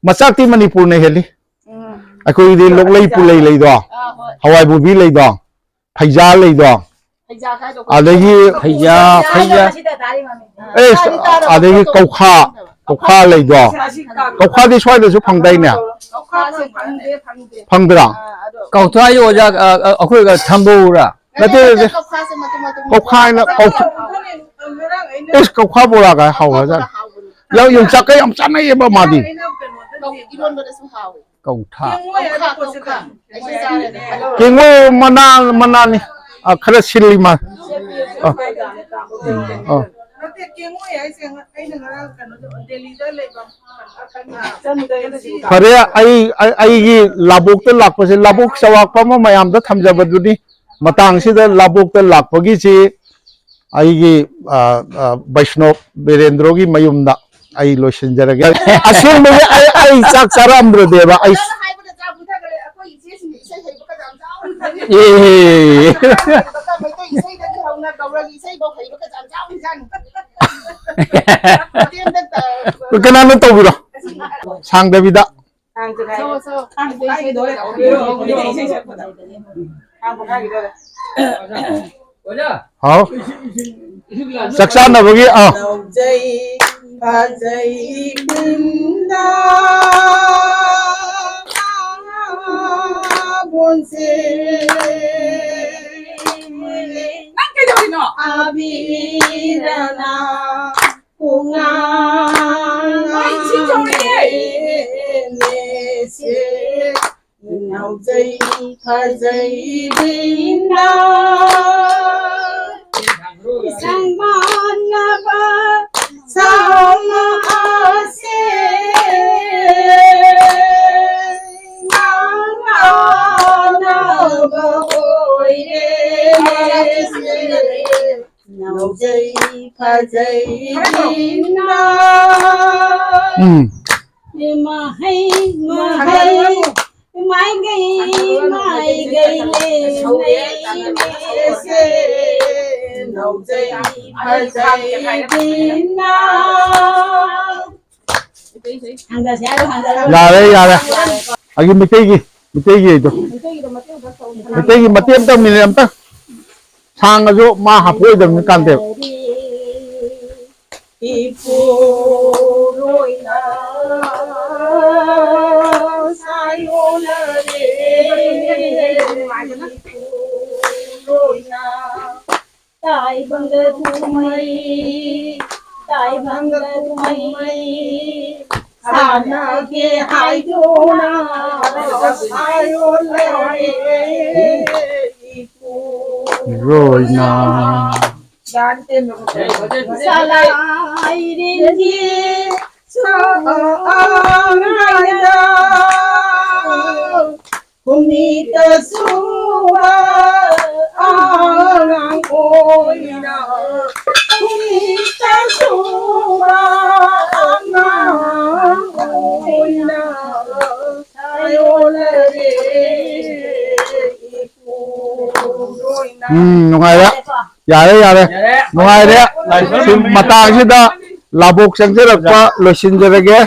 ꯃꯆꯥꯛꯇꯤ ꯃꯅꯤꯄꯨꯔꯅ ꯍꯦꯜꯂꯤ꯫ ꯎꯝ꯫ ꯑꯩꯈꯣꯏꯒꯤꯗꯤ ꯂꯣꯛꯂꯩ ꯄꯨꯂꯩ ꯂꯩꯗꯣ, ꯑꯥ, ꯍꯣꯏ꯫ ꯍꯋꯥꯏ ꯃꯨꯕꯤ ꯂꯩꯗꯣ, ꯐꯩꯖꯥ ꯂꯩꯗꯣ, ꯐꯩꯖꯥ ꯀꯥꯏꯗꯣ ꯑꯗꯒꯤ ꯐꯩꯖꯥ, ꯐꯩꯖꯥ꯫ ꯁꯤꯗ ꯇꯥꯔꯤ ꯃꯃꯤꯡ꯫ ꯑꯦ, ꯇꯥꯗꯤ ꯇꯥꯔꯕ ꯑꯗꯒꯤ ꯀꯧꯈꯥ, ꯀꯧꯈꯥ ꯂꯩꯗꯣ꯫ ꯀꯧꯈꯥꯗꯤ ꯁ꯭ꯋꯥꯏꯗꯁꯨ ꯐꯪꯗꯥꯏꯅꯦ? ꯀꯧꯈꯥꯁꯦ ꯐꯪꯗꯦ, ꯐꯪꯗꯦ꯫ ꯐꯪꯗ꯭ꯔꯥ? ꯑꯥ, ꯑꯗꯣ ꯀꯧꯊꯥ ꯍꯥꯏꯁꯦ ꯑꯣꯖꯥ, ꯑ, ꯑ, ꯑꯩꯈꯣꯏꯒ ꯊꯝꯕꯧꯔꯥ? ꯅꯠꯇꯦ, ꯅꯠꯇꯦ꯫ ꯀꯧꯈꯥꯁꯦ ꯃꯇꯨꯝ ꯃꯇꯨꯝ ꯀꯧꯈꯥ ꯍꯥꯏꯅ, ꯀꯧꯈꯥ꯫ ꯉꯔꯥꯡ ꯑꯩꯅ ꯑꯦꯁ, ꯀꯧꯈꯥ ꯕꯣꯔꯥꯒ ꯍꯥꯎꯈ꯭ꯔꯖꯥꯠꯅꯤ꯫ ꯀꯧꯈꯥ ꯕꯣꯔꯥ ꯍꯥꯎꯕꯅꯤ꯫ ꯌꯥꯝ ꯌꯣꯡꯆꯥꯛꯀ ꯌꯥꯝ ꯆꯥꯟꯅꯩꯌꯦꯕ ꯃꯥꯗꯤ꯫ ꯀꯧ-, ꯏꯔꯣꯟꯕꯗꯁꯨ ꯍꯥꯎꯋꯤ꯫ ꯀꯧꯊꯥ꯫ ꯀꯦꯡꯉꯣꯏ ꯍꯥꯏꯕ ꯀꯧꯈꯥ, ꯄꯣꯠꯁꯦ ꯀꯧꯈꯥ꯫ ꯀꯩꯅꯣ? ꯑꯩꯁꯨ ꯆꯥꯔꯦ꯫ ꯀꯦꯡꯉꯣꯏ ꯃꯅꯥ, ꯃꯅꯥꯅꯤ꯫ ꯑ, ꯈꯔ ꯁꯤꯜꯂꯤ ꯃꯥ꯫ ꯑ꯫ ꯑ꯫ ꯅꯠꯇꯦ, ꯀꯦꯡꯉꯣꯏ ꯍꯥꯏꯁꯦ ꯑꯩꯅ ꯉꯔꯥꯡ ꯀꯩꯅꯣꯗ, ꯗꯦꯜꯂꯤꯗ ꯂꯩꯕ ꯐꯔꯦ, ꯑꯩ, ꯑꯩ, ꯑꯩꯒꯤ ꯂꯥꯕꯣꯛꯇ ꯂꯥꯛꯄꯁꯦ, ꯂꯥꯕꯣꯛ ꯆꯥꯎꯔꯥꯛꯄ ꯑꯃ ꯃꯌꯥꯝꯗ ꯊꯝꯖꯕꯗꯨꯅꯤ꯫ ꯃꯇꯥꯡꯁꯤꯗ ꯂꯥꯕꯣꯛꯇ ꯂꯥꯛꯄꯒꯤꯁꯤ ꯑꯩꯒꯤ, ꯑ, ꯑ, ꯕꯩꯁꯅꯣꯞ ꯕꯤꯔꯦꯟꯗ꯭ꯔꯣꯒꯤ ꯃꯌꯨꯝꯗ ꯑꯩ ꯂꯣꯏꯁꯤꯟꯖꯔꯒꯦ꯫ ꯑꯁꯦꯡꯕꯒꯤ ꯑꯩ, ꯑꯩ ꯆꯥꯛ ꯆꯥꯔꯝꯗ꯭ꯔꯗꯦꯕ꯫ ꯑꯩ ꯍꯥꯏꯕꯗ ꯆꯥꯛ ꯄꯤꯊꯈ꯭ꯔꯦ꯫ ꯑꯩꯈꯣꯏ ꯏꯆꯦꯁꯤꯡꯅ ꯏꯁꯩ ꯍꯩꯕ ꯀꯌꯥꯝ ꯆꯥꯎꯅ ꯈꯪꯉꯤ꯫ ꯑꯦ꯫ ꯃꯩꯇꯩ ꯏꯁꯩꯗꯒꯤ ꯍꯧꯅ ꯒꯧꯔꯒꯤ ꯏꯁꯩꯐꯥꯎ ꯍꯩꯕ ꯀꯌꯥꯝ ꯆꯥꯎꯅ ꯈꯪꯉꯤ꯫ ꯃꯇꯦꯡ ꯑꯝꯇ ꯇꯧ-, ꯀꯅꯥꯅꯣ ꯇꯧꯕꯤꯔꯣ? ꯁꯥꯡꯗꯕꯤꯗ꯫ ꯁꯛꯑꯣ, ꯁꯛꯑꯣ꯫ ꯍꯥꯎ꯫ ꯆꯥꯛ ꯆꯥꯅꯕꯒꯤ, ꯑꯥ꯫ ꯉꯥꯎꯖꯩ, ꯐꯖꯩ ꯕ꯭ꯔꯤꯟꯗꯥꯕꯣꯟꯁꯦ꯫ ꯅꯪ ꯀꯩꯗꯧꯔꯤꯅꯣ? ꯑꯕꯤꯔꯅ ꯈꯣꯡꯉꯥꯡ ꯑꯩ ꯁꯤ ꯇꯧꯔꯦ꯫ ꯉꯥꯎꯖꯩ ꯐꯖꯩ ꯕ꯭ꯔꯤꯟꯗꯥ ꯁꯪꯕꯥꯟꯅꯕ ꯁꯥꯃ ꯑꯁꯦ ꯉꯥꯡꯅꯕ ꯅꯧꯖꯩ ꯐꯖꯩ ꯏꯟꯅ꯫ ꯎꯝ꯫ ꯃꯍꯩ ꯃꯍꯩ ꯃꯥꯏꯒꯩ ꯃꯥꯏꯒꯩ ꯂꯦꯝꯅꯩꯅꯦꯁꯦ꯫ ꯅꯧꯖꯩ ꯐꯖꯩ ꯏꯟꯅ꯫ ꯌꯥꯔꯦ, ꯌꯥꯔꯦ꯫ ꯑꯩꯒꯤ ꯃꯩꯇꯩꯒꯤ, ꯃꯩꯇꯩꯒꯤ ꯑꯩꯗꯣ꯫ ꯃꯩꯇꯩꯒꯤ ꯃꯇꯦꯛ ꯑꯃꯇꯪ, ꯃꯤꯅꯤꯠ ꯑꯃꯇꯪ꯫ ꯁꯥꯡꯉꯁꯨ ꯃꯥ ꯍꯥꯞꯄꯛꯑꯣꯏꯗꯕꯅꯤ ꯀꯥꯟꯗꯦꯕ꯫ ꯏꯄꯨꯔꯣꯏꯅ ꯁꯥꯌꯣꯟꯅꯔꯦ꯫ ꯏꯄꯨꯔꯣꯏꯅ ꯇꯥꯏꯕꯪꯗ ꯊꯨꯃꯩ, ꯇꯥꯏꯕꯪꯗ ꯊꯨꯃꯩ, ꯁꯥꯟꯅꯒꯦ ꯍꯥꯏꯗꯨꯅ ꯁꯥꯌꯣꯟꯅꯔꯦ꯫ ꯏꯄꯨꯔꯣꯏꯅ꯫ ꯆꯂꯥꯏꯔꯦꯟꯒꯤ ꯁꯣꯔꯥꯡ ꯍꯥꯏꯅ ꯈꯨꯃꯤꯠꯇ ꯁꯨꯕ ꯑꯉꯥꯡ ꯑꯣꯏꯅ, ꯈꯨꯃꯤꯠꯇ ꯁꯨꯕ ꯑꯉꯥꯡ ꯑꯣꯏꯅ ꯁꯥꯌꯣꯟꯅꯔꯦ꯫ ꯎꯝ, ꯅꯨꯡꯉꯥꯏꯔꯦ꯫ ꯌꯥꯔꯦ, ꯌꯥꯔꯦ꯫ ꯅꯨꯡꯉꯥꯏꯔꯦ꯫ ꯁꯤ ꯃꯇꯥꯡꯁꯤꯗ ꯂꯥꯕꯣꯛ ꯆꯪꯖꯔꯛꯄ ꯂꯣꯏꯁꯤꯟꯖꯔꯒꯦ꯫